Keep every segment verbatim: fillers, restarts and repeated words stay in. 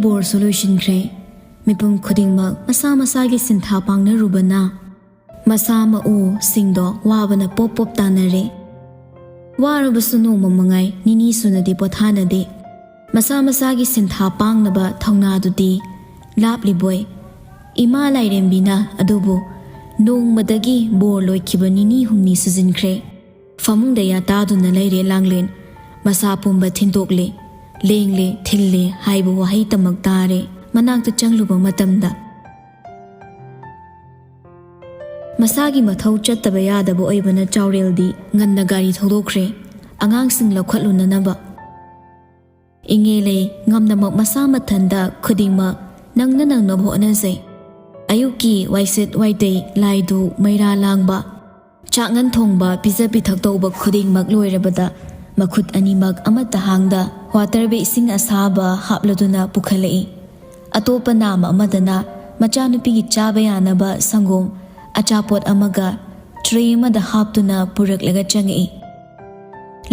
ꯕꯣꯔꯁꯨ ꯂꯣꯏꯁꯤꯟꯈ꯭ꯔꯦ꯫ ꯃꯤꯄꯨꯝ ꯈꯨꯗꯤꯡꯃꯛ ꯃꯁꯥ ꯃꯁꯥꯒꯤ ꯁꯤꯟꯊꯥ ꯄꯥꯡꯅꯔꯨꯕꯅ ꯃꯁꯥ ꯃꯎꯁꯤꯡꯗꯣ ꯋꯥꯕꯅ ꯄꯣꯞ ꯄꯣꯞ ꯇꯥꯅꯔꯦ꯫ ꯋꯥꯔꯕꯁꯨ ꯅꯣꯡꯃ ꯃꯉꯥꯏ ꯅꯤꯅꯤ ꯁꯨꯅꯗꯤ ꯄꯣꯊꯥꯅꯗꯦ꯫ ꯃꯁꯥ ꯃꯁꯥꯒꯤ ꯁꯤꯟꯊꯥ ꯄꯥꯡꯅꯕ ꯊꯧꯅꯥꯗꯨꯗꯤ ꯂꯥꯞꯂꯤꯕꯣꯏ꯫ ꯏꯃꯥ ꯂꯥꯏꯔꯦꯝꯕꯤꯅ ꯑꯗꯨꯕꯨ ꯅꯣꯡꯃꯗꯒꯤ ꯕꯣꯔ ꯂꯣꯏꯈꯤꯕ ꯅꯤꯅꯤ ꯍꯨꯝꯅꯤ ꯁꯨꯖꯤꯟꯈ꯭ꯔꯦ꯫ ꯐꯃꯨꯡꯗ ꯌꯥꯇꯥꯗꯨꯅ ꯂꯩꯔꯦ ꯂꯥꯡꯂꯦꯟ꯫ ꯃꯁꯥ ꯄꯨꯝꯕ ꯊꯤꯟꯗꯣꯛꯂꯦ, ꯂꯦꯡꯂꯦ, ꯊꯤꯜꯂꯦ ꯍꯥꯏꯕ ꯋꯥꯍꯩꯇꯃꯛ ꯇꯥꯔꯦ꯫ ꯃꯅꯥꯛꯇ ꯆꯪꯂꯨꯕ ꯃꯇꯝꯗ ꯃꯁꯥꯒꯤ ꯃꯊꯧ ꯆꯠꯇꯕ ꯌꯥꯗꯕ ꯑꯣꯏꯕꯅ ꯆꯥꯎꯔꯦꯜꯗꯤ ꯉꯟꯅ ꯒꯥꯔꯤ ꯊꯧꯗꯣꯛꯈ꯭ꯔꯦ, ꯑꯉꯥꯡꯁꯤꯡ ꯂꯧꯈꯠꯂꯨꯅꯅꯕ꯫ ꯏꯉꯦꯂꯩ ꯉꯝꯅꯃꯛ ꯃꯁꯥ ꯃꯊꯟꯇ ꯈꯨꯗꯤꯡꯃꯛ ꯅꯪꯅ ꯅꯪꯅꯕ ꯍꯣꯠꯅꯖꯩ꯫ ꯑꯌꯨꯛꯀꯤ ꯋꯥꯏꯁꯤꯠ ꯋꯥꯏꯇꯩ, ꯂꯥꯏꯗꯨ ꯃꯩꯔꯥ ꯂꯥꯡꯕ, ꯆꯥꯛꯉꯟ ꯊꯣꯡꯕ, ꯄꯤꯖ ꯄꯤꯊꯛ ꯇꯧꯕ ꯈꯨꯗꯤꯡꯃꯛ ꯂꯣꯏꯔꯕꯗ ꯃꯈꯨꯠ ꯑꯅꯤꯃꯛ ꯑꯃꯠꯇ ꯍꯥꯡꯗ ꯋꯥꯇꯔ ꯕꯦꯒ ꯏꯁꯤꯡ ꯑꯁꯥꯕ ꯍꯥꯞꯂꯗꯨꯅ ꯄꯨꯈꯠꯂꯛꯏ꯫ ꯑꯇꯣꯞꯄ ꯅꯥꯝ ꯑꯃꯗꯅ ꯃꯆꯥꯅꯨꯄꯤꯒꯤ ꯆꯥꯕ ꯌꯥꯅꯕ ꯁꯪꯒꯣꯝ ꯑꯆꯥꯄꯣꯠ ꯑꯃꯒ ꯇ꯭ꯔꯦ ꯑꯃꯗ ꯍꯥꯞꯇꯨꯅ ꯄꯨꯔꯛꯂꯒ ꯆꯪꯉꯛꯏ꯫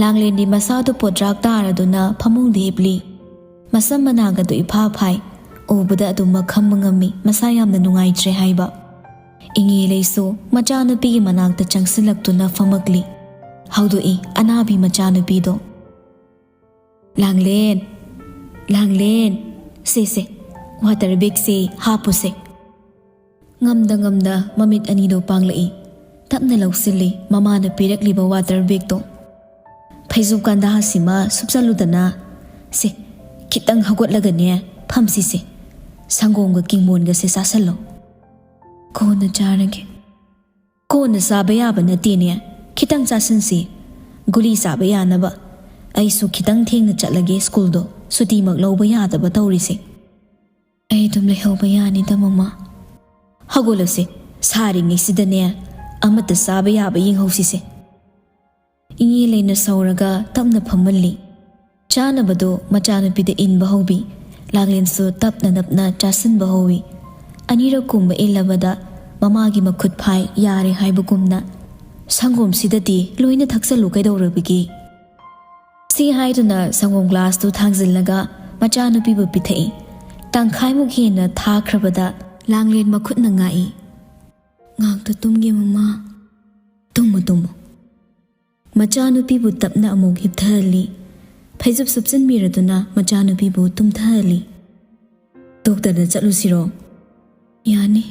ꯂꯥꯡꯂꯦꯟꯗꯤ ꯃꯁꯥꯗꯨ ꯄꯣꯗ꯭ꯔꯥꯛ ꯇꯥꯔꯗꯨꯅ ꯐꯃꯨꯡꯗ ꯍꯤꯞꯂꯤ꯫ ꯃꯁꯝ ꯃꯅꯥꯒꯗꯨ ꯏꯐꯥ ꯐꯥꯏ꯫ ꯎꯕꯗ ꯑꯗꯨꯝꯃꯛ ꯈꯪꯕ ꯉꯝꯃꯤ ꯃꯁꯥ ꯌꯥꯝꯅ ꯅꯨꯡꯉꯥꯏꯇ꯭ꯔꯦ ꯍꯥꯏꯕ꯫ ꯏꯉꯦꯂꯩꯁꯨ ꯃꯆꯥꯅꯨꯄꯤꯒꯤ ꯃꯅꯥꯛꯇ ꯆꯪꯁꯤꯜꯂꯛꯇꯨꯅ ꯐꯝꯃꯛꯂꯤ꯫ ꯍꯧꯗꯣꯛꯏ ꯑꯅꯥꯕꯤ ꯃꯆꯥꯅꯨꯄꯤꯗꯣ꯫ "ꯂꯥꯡꯂꯦꯟ, ꯂꯥꯡꯂꯦꯟ, ꯁꯦ, ꯁꯦ, ꯋꯥꯇꯔ ꯕꯦꯒꯁꯦ ꯍꯥꯞꯄꯨꯁꯦ"꯫ ꯉꯝꯗ ꯉꯝꯗ ꯃꯃꯤꯠ ꯑꯅꯤꯗꯣ ꯄꯥꯡꯂꯛꯏ꯫ ꯇꯞꯅ ꯂꯧꯁꯤꯜꯂꯤ ꯃꯃꯥꯅ ꯄꯤꯔꯛꯂꯤꯕ ꯋꯥꯇꯔ ꯕꯦꯒꯇꯣ꯫ "ꯐꯩꯖꯨꯞ ꯀꯥꯟꯗꯥꯁꯤꯃ ꯁꯨꯞꯆꯜꯂꯨꯗꯅ꯫ ꯁꯦ, ꯈꯤꯇꯪ ꯍꯧꯒꯠꯂꯒꯅꯦ ꯐꯝꯁꯤꯁꯦ꯫ ꯁꯪꯒꯣꯝꯒ ꯀꯤꯡꯕꯣꯟꯒꯁꯦ ꯆꯥꯁꯜꯂꯣ"꯫ "ꯀꯣꯟꯅ ꯆꯥꯔꯒꯦ"꯫ "ꯀꯣꯟꯅ ꯆꯥꯕ ꯌꯥꯕ ꯅꯠꯇꯦꯅꯦ, ꯈꯤꯇꯪ ꯆꯥꯁꯤꯟꯁꯤ꯫ ꯒꯨꯂꯤ ꯆꯥꯕ ꯌꯥꯅꯕ꯫ ꯑꯩꯁꯨ ꯈꯤꯇꯪ ꯊꯦꯡꯅ ꯆꯠꯂꯒꯦ ꯁ꯭ꯀꯨꯜꯗꯣ, ꯁꯨꯇꯤꯃꯛ ꯂꯧꯕ ꯌꯥꯗꯕ ꯇꯧꯔꯤꯁꯦ"꯫ "ꯑꯩ ꯑꯗꯨꯝ ꯂꯩꯍꯧꯕ ꯌꯥꯅꯤꯗ ꯃꯃꯥ"꯫ "ꯍꯧꯒꯠꯂꯁꯦ, ꯁꯥꯔꯤꯉꯩꯁꯤꯗꯅꯦ ꯑꯃꯠꯇ ꯆꯥꯕ ꯌꯥꯕ ꯌꯦꯡꯍꯧꯁꯤꯁꯦ"꯫ ꯏꯉꯦꯂꯩꯅ ꯁꯧꯔꯒ ꯇꯞꯅ ꯐꯝꯍꯜꯂꯤ꯫ ꯆꯥꯅꯕꯗꯨ ꯃꯆꯥꯅꯨꯄꯤꯗ ꯏꯟꯕ ꯍꯧꯕꯤ꯫ ꯂꯥꯡꯂꯦꯟꯁꯨ ꯇꯞꯅ ꯇꯞꯅ ꯆꯥꯁꯤꯟꯕ ꯍꯧꯏ꯫ ꯑꯅꯤꯔꯛ ꯀꯨꯝꯕ ꯏꯜꯂꯕꯗ ꯃꯃꯥꯒꯤ ꯃꯈꯨꯠ ꯐꯥꯏ ꯌꯥꯔꯦ ꯍꯥꯏꯕꯒꯨꯝꯅ, "ꯁꯪꯒꯣꯝꯁꯤꯗꯗꯤ ꯂꯣꯏꯅ ꯊꯛꯆꯜꯂꯨ ꯀꯩꯗꯧꯔꯕꯒꯦ?" ꯁꯤ ꯍꯥꯏꯗꯨꯅ ꯁꯪꯒꯣꯝ ꯒ꯭ꯂꯥꯁꯇꯨ ꯊꯥꯡꯖꯤꯜꯂꯒ ꯃꯆꯥꯅꯨꯄꯤꯕꯨ ꯄꯤꯊꯛꯏ꯫ ꯇꯪꯈꯥꯏꯃꯨꯛ ꯍꯦꯟꯅ ꯊꯥꯈ꯭ꯔꯕꯗ ꯂꯥꯡꯂꯦꯟ ꯃꯈꯨꯠꯅ ꯉꯥꯛꯏ꯫ "ꯉꯥꯛꯇ ꯇꯨꯝꯒꯦ ꯃꯃꯥ꯫ ꯇꯨꯝꯃꯣ, ꯇꯨꯝꯃꯣ꯫" ꯃꯆꯥꯅꯨꯄꯤꯕꯨ ꯇꯞꯅ ꯑꯃꯨꯛ ꯍꯤꯞꯊꯍꯜꯂꯤ꯫ ꯐꯩꯖꯨꯞ ꯁꯨꯞꯆꯤꯟꯕꯤꯔꯗꯨꯅ ꯃꯆꯥꯅꯨꯄꯤꯕꯨ ꯇꯨꯝꯊꯍꯜꯂꯤ꯫ "ꯗꯣꯛꯇꯔꯗ ꯆꯠꯂꯨꯁꯤꯔꯣ?" "ꯌꯥꯅꯤ꯫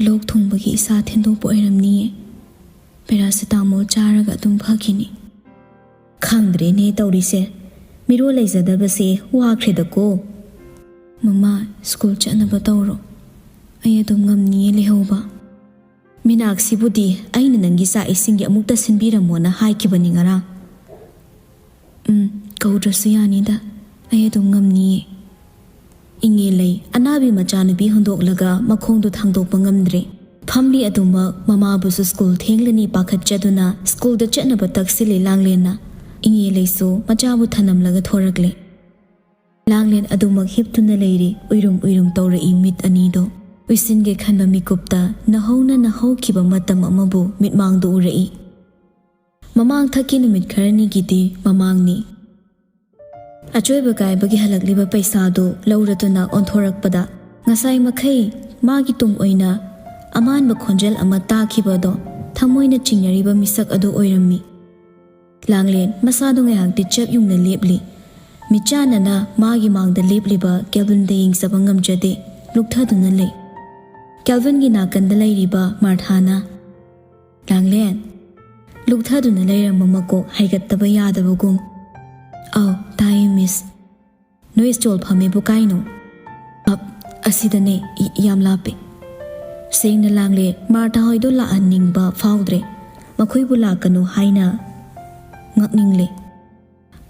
ꯂꯣꯛ ꯊꯨꯡꯕꯒꯤ ꯏꯁꯥ ꯊꯤꯟꯗꯣꯛꯄ ꯑꯣꯏꯔꯝꯅꯤꯌꯦ꯫ ꯄꯦꯔꯥꯁꯤꯇꯥꯃꯣꯜ ꯆꯥꯔꯒ ꯑꯗꯨꯝ ꯐꯈꯤꯅꯤ꯫" "ꯈꯪꯗ꯭ꯔꯦꯅꯦ ꯇꯧꯔꯤꯁꯦ꯫ ꯃꯤꯔꯣꯜ ꯂꯩꯖꯗꯕꯁꯦ ꯋꯥꯈ꯭ꯔꯦꯗꯀꯣ꯫" "ꯃꯃꯥ, ꯁ꯭ꯀꯨꯜ ꯆꯠꯅꯕ ꯇꯧꯔꯣ꯫ ꯑꯩ ꯑꯗꯨꯝ ꯉꯝꯅꯤꯌꯦ ꯂꯩꯍꯧꯕ꯫" "ꯃꯤꯅꯥꯛꯁꯤꯕꯨꯗꯤ ꯑꯩꯅ ꯅꯪꯒꯤ ꯆꯥꯛ ꯏꯁꯤꯡꯒꯤ ꯑꯃꯨꯛꯇ ꯁꯤꯟꯕꯤꯔꯝꯃꯣꯅ ꯍꯥꯏꯈꯤꯕꯅꯤ ꯉꯔꯥꯡ꯫" "ꯎꯝ, ꯀꯧꯗ꯭ꯔꯁꯨ ꯌꯥꯅꯤꯗ꯫ ꯑꯩ ꯑꯗꯨꯝ ꯉꯝꯅꯤꯌꯦ꯫" ꯏꯉꯦꯂꯩ ꯑꯅꯥꯕꯤ ꯃꯆꯥꯅꯨꯄꯤ ꯍꯨꯟꯗꯣꯛꯂꯒ ꯃꯈꯣꯡꯗꯨ ꯊꯥꯡꯗꯣꯛꯄ ꯉꯝꯗ꯭ꯔꯦ꯫ ꯐꯝꯂꯤ ꯑꯗꯨꯃꯛ ꯃꯃꯥꯕꯨꯁꯨ ꯁ꯭ꯀꯨꯜ ꯊꯦꯡꯂꯅꯤ ꯄꯥꯈꯠꯆꯗꯨꯅ ꯁ꯭ꯀꯨꯜꯗ ꯆꯠꯅꯕ ꯇꯛꯁꯤꯜꯂꯤ ꯂꯥꯡꯂꯦꯟꯅ꯫ ꯏꯉꯦꯂꯩꯁꯨ ꯃꯆꯥꯕꯨ ꯊꯅꯝꯂꯒ ꯊꯣꯔꯛꯂꯦ꯫ ꯂꯥꯡꯂꯦꯟ ꯑꯗꯨꯃꯛ ꯍꯤꯞꯇꯨꯅ ꯂꯩꯔꯤ, ꯎꯏꯔꯨꯝ ꯎꯏꯔꯨꯝ ꯇꯧꯔꯛꯏ ꯃꯤꯠ ꯑꯅꯤꯗꯣ꯫ ꯎꯏꯁꯤꯟꯒꯦ ꯈꯟꯕ ꯃꯤꯀꯨꯞꯇ ꯅꯍꯧꯅꯅ ꯍꯧꯈꯤꯕ ꯃꯇꯝ ꯑꯃꯕꯨ ꯃꯤꯠꯃꯥꯡꯗ ꯎꯔꯛꯏ꯫ ꯃꯃꯥꯡꯊꯛꯀꯤ ꯅꯨꯃꯤꯠ ꯈꯔꯅꯤꯒꯤꯗꯤ ꯃꯃꯥꯡꯅꯤ꯫ ꯑꯆꯣꯏꯕ ꯀꯥꯏꯕꯒꯤ ꯍꯜꯂꯛꯂꯤꯕ ꯄꯩꯁꯥꯗꯨ ꯂꯧꯔꯗꯨꯅ ꯑꯣꯟꯊꯣꯔꯛꯄꯗ, ꯉꯁꯥꯏ ꯃꯈꯩ ꯃꯥꯒꯤ ꯇꯨꯡ ꯑꯣꯏꯅ ꯑꯃꯥꯟꯕ ꯈꯣꯟꯖꯦꯜ ꯑꯃ ꯇꯥꯈꯤꯕꯗꯣ ꯊꯃꯣꯏꯅ ꯆꯤꯡꯅꯔꯤꯕ ꯃꯤꯁꯛ ꯑꯗꯨ ꯑꯣꯏꯔꯝꯃꯤ꯫ ꯂꯥꯡꯂꯦꯟ ꯃꯁꯥꯗꯨ ꯉꯥꯏꯍꯥꯛꯇꯤ ꯆꯞ ꯌꯨꯡꯅ ꯂꯦꯞꯂꯤ꯫ ꯃꯤꯠꯆꯥꯟꯅꯅ ꯃꯥꯒꯤ ꯃꯥꯡꯗ ꯂꯦꯞꯂꯤꯕ ꯀꯦꯜꯚꯤꯟꯗ ꯌꯦꯡꯖꯕ ꯉꯝꯖꯗꯦ, ꯂꯨꯞꯊꯗꯨꯅ ꯂꯩ꯫ ꯀꯦꯜꯚꯤꯟꯒꯤ ꯅꯥꯀꯟꯗ ꯂꯩꯔꯤꯕ ꯃꯥꯔꯊꯥꯅ, "ꯂꯥꯡꯂꯦꯟ꯫" ꯂꯨꯞꯊꯗꯨꯅ ꯂꯩꯔꯝꯕ ꯃꯀꯣꯛ ꯍꯥꯏꯒꯠꯇꯕ ꯌꯥꯗꯕꯒꯨꯝ, "ꯑꯧ, ꯇꯥꯏꯌꯦ, ꯃꯤꯁ꯫ ꯅꯣꯏ ꯁ꯭ꯇꯣꯜ ꯐꯝꯃꯤꯕꯨ ꯀꯥꯏꯅꯣ?" "ꯑꯞ, ꯑꯁꯤꯗꯅꯦ, ꯏ-, ꯌꯥꯝ ꯂꯥꯞꯄꯦ꯫" ꯁꯦꯡꯅ ꯂꯥꯡꯂꯦ, ꯃꯥꯔꯊꯥ ꯍꯣꯏꯗꯣ ꯂꯥꯛꯍꯟꯅꯤꯡꯕ ꯐꯥꯎꯗ꯭ꯔꯦ꯫ ꯃꯈꯣꯏꯕꯨ ꯂꯥꯛꯀꯅꯨ ꯍꯥꯏꯅ ꯉꯛꯅꯤꯡꯂꯦ꯫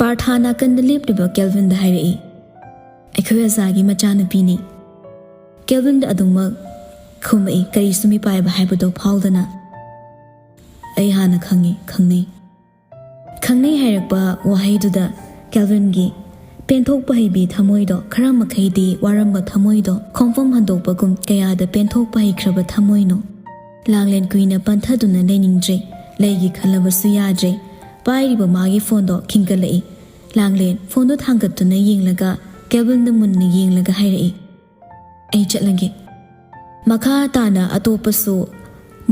ꯄꯥꯔꯊꯥ ꯅꯥꯀꯟꯗ ꯂꯦꯞꯂꯤꯕ ꯀꯦꯜꯚꯤꯟꯗ ꯍꯥꯏꯔꯛꯏ, "ꯑꯩꯈꯣꯏ ꯑꯣꯖꯥꯒꯤ ꯃꯆꯥꯅꯨꯄꯤꯅꯤ꯫" ꯀꯦꯜꯚꯤꯟꯗ ꯑꯗꯨꯃꯛ ꯈꯨꯝꯃꯛꯏ, ꯀꯔꯤꯁꯨ ꯃꯤꯄꯥꯏꯕ ꯍꯥꯏꯕꯗꯣ ꯐꯥꯎꯗꯅ꯫ "ꯑꯩ ꯍꯥꯟꯅ ꯈꯪꯉꯤ, ꯈꯪꯅꯩ꯫" ꯈꯪꯅꯩ ꯍꯥꯏꯔꯛꯄ ꯋꯥꯍꯩꯗꯨꯗ ꯀꯦꯜꯚꯤꯟꯒꯤ ꯄꯦꯟꯊꯣꯛꯄ ꯍꯩꯕꯤ ꯊꯃꯣꯏꯗꯣ, ꯈꯔ ꯃꯈꯩꯗꯤ ꯋꯥꯔꯝꯕ ꯊꯃꯣꯏꯗꯣ ꯈꯣꯡꯐꯝ ꯍꯟꯗꯣꯛꯄꯒꯨꯝ ꯀꯌꯥꯗ ꯄꯦꯟꯊꯣꯛꯄ ꯍꯩꯈ꯭ꯔꯕ ꯊꯃꯣꯏꯅꯣ꯫ ꯂꯥꯡꯂꯦꯟ ꯀꯨꯏꯅ ꯄꯟꯊꯗꯨꯅ ꯂꯩꯅꯤꯡꯗ꯭ꯔꯦ꯫ ꯂꯩꯒꯦ ꯈꯜꯂꯕꯁꯨ ꯌꯥꯗ꯭ꯔꯦ꯫ ꯄꯥꯏꯔꯤꯕ ꯃꯥꯒꯤ ꯐꯣꯟꯗꯣ ꯈꯤꯡꯒꯠꯂꯛꯏ꯫ ꯂꯥꯡꯂꯦꯟ ꯐꯣꯟꯗꯣ ꯊꯥꯡꯒꯠꯇꯨꯅ ꯌꯦꯡꯂꯒ, ꯀꯦꯜꯕꯤꯟꯗ ꯃꯨꯟꯅ ꯌꯦꯡꯂꯒ ꯍꯥꯏꯔꯛꯏ, "ꯑꯩ ꯆꯠꯂꯒꯦ"꯫ ꯃꯈꯥ ꯇꯥꯅ ꯑꯇꯣꯞꯄꯁꯨ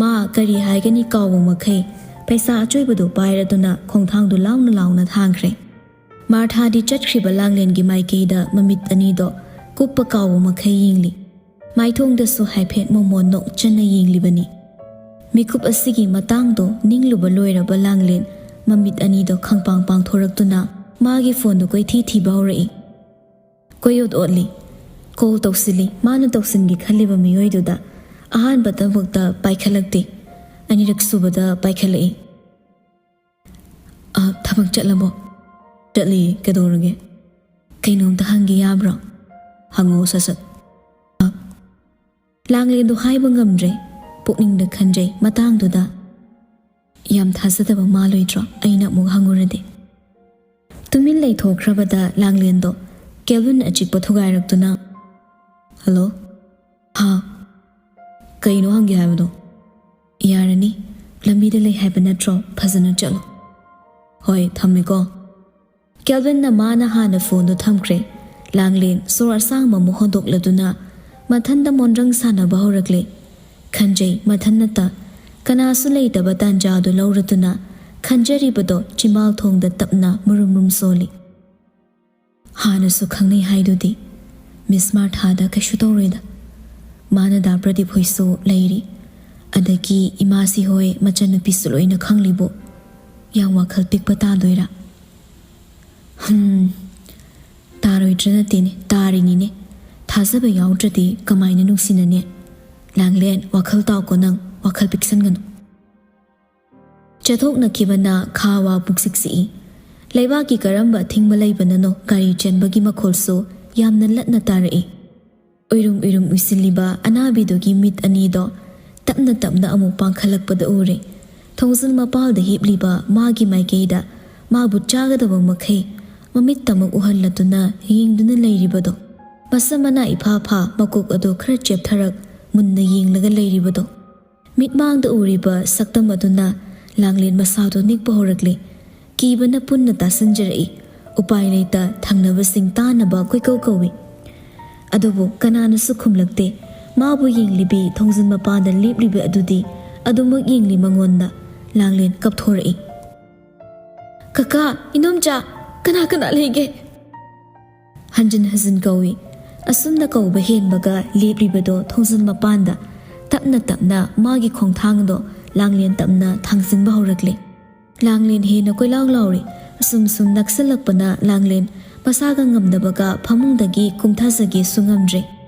ꯃꯥ ꯀꯔꯤ ꯍꯥꯏꯒꯅꯤ ꯀꯥꯎꯕ ꯃꯈꯩ ꯄꯩꯁꯥ ꯑꯆꯣꯏꯕꯗꯨ ꯄꯥꯏꯔꯗꯨꯅ ꯈꯣꯡꯊꯥꯡꯗꯨ ꯂꯥꯎꯅ ꯂꯥꯎꯅ ꯊꯥꯡꯈ꯭ꯔꯦ꯫ ꯃꯥꯔꯊꯥꯗꯤ ꯆꯠꯈ꯭ꯔꯤꯕ ꯂꯥꯡꯂꯦꯟꯒꯤ ꯃꯥꯏꯀꯩꯗ ꯃꯃꯤꯠ ꯑꯅꯤꯗꯣ ꯀꯨꯞꯄ ꯀꯥꯎꯕ ꯃꯈꯩ ꯌꯦꯡꯂꯤ꯫ ꯃꯥꯏꯊꯣꯡꯗꯁꯨ ꯍꯥꯏꯐꯦꯠ ꯃꯣꯃꯣꯟ ꯅꯣꯛꯆꯅ ꯌꯦꯡꯂꯤꯕꯅꯤ꯫ ꯃꯤꯀꯨꯞ ꯑꯁꯤꯒꯤ ꯃꯇꯥꯡꯗꯣ ꯅꯤꯡꯂꯨꯕ ꯂꯣꯏꯔꯕ ꯂꯥꯡꯂꯦꯟ ꯃꯃꯤꯠ ꯑꯅꯤꯗꯣ ꯈꯪꯄꯥꯡ ꯄꯥꯡꯊꯣꯔꯛꯇꯨꯅ ꯃꯥꯒꯤ ꯐꯣꯟꯗꯨ ꯀꯣꯏꯊꯤ ꯊꯤꯕ ꯍꯧꯔꯛꯏ꯫ ꯀꯣꯏꯑꯣꯠ ꯑꯣꯠꯂꯤ꯫ ꯀꯣꯜ ꯇꯧꯁꯤꯜꯂꯤ꯫ ꯃꯥꯅ ꯇꯧꯁꯤꯟꯒꯦ ꯈꯜꯂꯤꯕ ꯃꯤꯑꯣꯏꯗꯨꯗ ꯑꯍꯥꯟꯕ ꯊꯕꯛꯇ ꯄꯥꯏꯈꯠꯂꯛꯇꯦ꯫ ꯑꯅꯤꯔꯛ ꯁꯨꯕꯗ ꯄꯥꯏꯈꯠꯂꯛꯏ꯫ "ꯑ, ꯊꯕꯛ ꯆꯠꯂꯕꯣ?" "ꯆꯠꯂꯤ, ꯀꯩꯗꯧꯔꯒꯦ?" "ꯀꯩꯅꯣꯝꯇ ꯍꯪꯒꯦ ꯌꯥꯕ꯭ꯔꯣ?" "ꯍꯪꯉꯣ ꯁꯠ ꯁꯠ"꯫ "ꯑ, ꯂꯥꯡꯂꯦꯟꯗꯣ ꯍꯥꯏꯕ ꯉꯝꯗ꯭ꯔꯦ"꯫ ꯄꯨꯛꯅꯤꯡꯗ ꯈꯟꯖꯩ ꯃꯇꯥꯡꯗꯨꯗ꯫ "ꯌꯥꯝ ꯊꯥꯖꯗꯕ ꯃꯥꯜꯂꯣꯏꯗ꯭ꯔꯣ ꯑꯩꯅ ꯑꯃꯨꯛ ꯍꯪꯉꯨꯔꯗꯤ?" ꯇꯨꯃꯤꯟ ꯂꯩꯊꯣꯛꯈ꯭ꯔꯕꯗ ꯂꯥꯡꯂꯦꯟꯗꯣ ꯀꯦꯜꯕꯤꯟ ꯑꯆꯤꯛꯄ ꯊꯨꯒꯥꯏꯔꯛꯇꯨꯅ, "ꯍꯜꯂꯣ?" "ꯍꯥ?" "ꯀꯩꯅꯣ ꯍꯪꯒꯦ ꯍꯥꯏꯕꯗꯣ?" "ꯌꯥꯔꯅꯤ, ꯂꯝꯕꯤꯗ ꯂꯩ ꯍꯥꯏꯕ ꯅꯠꯇ꯭ꯔꯣ? ꯐꯖꯅ ꯆꯠꯂꯣ"꯫ "ꯍꯣꯏ, ꯊꯝꯃꯦꯀꯣ"꯫ ꯀꯦꯜꯕꯤꯟꯅ ꯃꯥꯅ ꯍꯥꯟꯅ ꯐꯣꯟꯗꯨ ꯊꯝꯈ꯭ꯔꯦ꯫ ꯂꯥꯡꯂꯦꯟ ꯁꯣꯔ ꯑꯁꯥꯡꯕ ꯑꯃ ꯍꯣꯟꯗꯣꯛꯂꯗꯨꯅ ꯃꯊꯟꯗ ꯃꯣꯟꯗ꯭ꯔꯪ ꯁꯥꯟꯅꯕ ꯍꯧꯔꯛꯂꯦ꯫ ꯈꯟꯖꯩ ꯃꯊꯟꯅꯇ꯫ ꯀꯅꯥꯁꯨ ꯂꯩꯇꯕ ꯇꯥꯟꯖꯥꯗꯨ ꯂꯧꯔꯗꯨꯅ ꯈꯟꯖꯔꯤꯕꯗꯣ ꯆꯤꯝꯕꯥꯜ ꯊꯣꯡꯗ ꯇꯞꯅ ꯃꯨꯔꯨꯝ ꯃꯨꯔꯨꯝ ꯁꯣꯜꯂꯤ꯫ "ꯍꯥꯟꯅꯁꯨ ꯈꯪꯅꯩ ꯍꯥꯏꯗꯨꯗꯤ꯫ ꯃꯤꯁ ꯃꯥꯔꯊꯥꯗ ꯀꯩꯁꯨ ꯇꯧꯔꯣꯏꯗ꯫ ꯃꯥꯅ ꯗꯥ ꯄ꯭ꯔꯗꯤꯞ ꯍꯣꯏꯁꯨ ꯂꯩꯔꯤ꯫ ꯑꯗꯒꯤ ꯏꯃꯥꯁꯤ ꯍꯣꯏ ꯃꯆꯟꯅꯨꯄꯤꯁꯨ ꯂꯣꯏꯅ ꯈꯪꯂꯤꯕꯨ꯫ ꯌꯥꯝ ꯋꯥꯈꯜ ꯄꯤꯛꯄ ꯇꯥꯗꯣꯏꯔꯥ?" "ꯍꯝ, ꯇꯥꯔꯣꯏꯗ꯭ꯔꯥ ꯅꯠꯇꯦꯅꯦ, ꯇꯥꯔꯤꯅꯤꯅꯦ꯫ ꯊꯥꯖꯕ ꯌꯥꯎꯗ꯭ꯔꯗꯤ ꯀꯃꯥꯏꯅ ꯅꯨꯡꯁꯤꯅꯅꯤ? ꯂꯥꯡꯂꯦꯟ, ꯋꯥꯈꯜ ꯇꯥꯎꯀꯣ ꯅꯪ, ꯋꯥꯈꯜ ꯄꯤꯛꯁꯟꯒꯅꯨ"꯫ ꯆꯠꯊꯣꯛꯅꯈꯤꯕꯅ ꯈꯥ ꯋꯥ ꯄꯨꯛꯁꯤꯛ ꯁꯤꯛꯏ꯫ ꯂꯩꯕꯥꯛꯀꯤ ꯀꯔꯝꯕ ꯑꯊꯤꯡꯕ ꯂꯩꯕꯅꯅꯣ ꯒꯥꯔꯤ ꯆꯦꯟꯕꯒꯤ ꯃꯈꯣꯜꯁꯨ ꯌꯥꯝꯅ ꯂꯠꯅ ꯇꯥꯔꯛꯏ꯫ ꯎꯏꯔꯨꯝ ꯎꯏꯔꯨꯝ ꯎꯏꯁꯤꯜꯂꯤꯕ ꯑꯅꯥꯕꯤꯗꯨꯒꯤ ꯃꯤꯠ ꯑꯅꯤꯗꯣ ꯇꯞꯅ ꯇꯞꯅ ꯑꯃꯨꯛ ꯄꯥꯡꯈꯠꯂꯛꯄꯗ ꯎꯔꯦ꯫ ꯊꯣꯡꯖꯤꯜ ꯃꯄꯥꯜꯗ ꯍꯤꯞꯂꯤꯕ ꯃꯥꯒꯤ ꯃꯥꯏꯀꯩꯗ ꯃꯥꯕꯨ ꯆꯥꯒꯗꯕ ꯃꯈꯩ ꯃꯃꯤꯠꯇꯃꯛ ꯎꯍꯜꯂꯗꯨꯅ ꯌꯦꯡꯗꯨꯅ ꯂꯩꯔꯤꯕꯗꯣ꯫ ꯃꯁꯝ ꯃꯅꯥ ꯏꯐꯥ ꯐꯥ, ꯃꯀꯣꯛ ꯑꯗꯨ ꯈꯔ ꯆꯦꯞꯊꯔꯛ, ꯃꯨꯟꯅ ꯌꯦꯡꯂꯒ ꯂꯩꯔꯤꯕꯗꯣ꯫ ꯃꯤꯠꯃꯥꯡꯗ ꯎꯔꯤꯕ ꯁꯛꯇꯝ ꯑꯗꯨꯅ ꯂꯥꯡꯂꯦꯟ ꯃꯁꯥꯗꯨ ꯅꯤꯛꯄ ꯍꯧꯔꯛꯂꯦ꯫ ꯀꯤꯕꯅ ꯄꯨꯟꯅ ꯇꯥꯁꯤꯟꯖꯔꯛꯏ꯫ ꯎꯄꯥꯏ ꯂꯩꯇ ꯊꯪꯅꯕꯁꯤꯡ ꯇꯥꯅꯕ ꯀꯣꯏꯀꯧ ꯀꯧꯏ꯫ ꯑꯗꯨꯕꯨ ꯀꯅꯥꯅꯁꯨ ꯈꯨꯝꯂꯛꯇꯦ꯫ ꯃꯥꯕꯨ ꯌꯦꯡꯂꯤꯕꯤ ꯊꯣꯡꯖꯤꯟ ꯃꯄꯥꯟꯗ ꯂꯦꯞꯂꯤꯕꯤ ꯑꯗꯨꯗꯤ ꯑꯗꯨꯃꯛ ꯌꯦꯡꯂꯤ ꯃꯉꯣꯟꯗ꯫ ꯂꯥꯡꯂꯦꯟ ꯀꯞꯊꯣꯔꯛꯏ꯫ "ꯀꯀꯥ, ꯏꯅꯣꯝꯆꯥ, ꯀꯅꯥ ꯀꯅꯥ ꯂꯩꯒꯦ?" ꯍꯟꯖꯤꯟ ꯍꯟꯖꯤꯟ ꯀꯧꯏ꯫ ꯑꯁꯨꯝꯅ ꯀꯧꯕ ꯍꯦꯟꯕꯒ ꯂꯦꯞꯂꯤꯕꯗꯣ ꯊꯣꯡꯖꯤꯟ ꯃꯄꯥꯟꯗ ꯇꯞꯅ ꯇꯞꯅ ꯃꯥꯒꯤ ꯈꯣꯡꯊꯥꯡꯗꯣ ꯂꯥꯡꯂꯦꯟ ꯇꯞꯅ ꯊꯥꯡꯖꯤꯟꯕ ꯍꯧꯔꯛꯂꯦ꯫ ꯂꯥꯡꯂꯦꯟ ꯍꯦꯟꯅ ꯀꯣꯏꯂꯥꯎ ꯂꯥꯎꯔꯤ꯫ ꯑꯁꯨꯝ ꯁꯨꯝ ꯅꯛꯁꯜꯂꯛꯄꯅ ꯂꯥꯡꯂꯦꯟ ꯃꯁꯥꯒ ꯉꯝꯗꯕꯒ ꯐꯃꯨꯡꯗꯒꯤ ꯀꯨꯝꯊꯖꯒꯦꯁꯨ ꯉꯝꯗ꯭ꯔꯦ꯫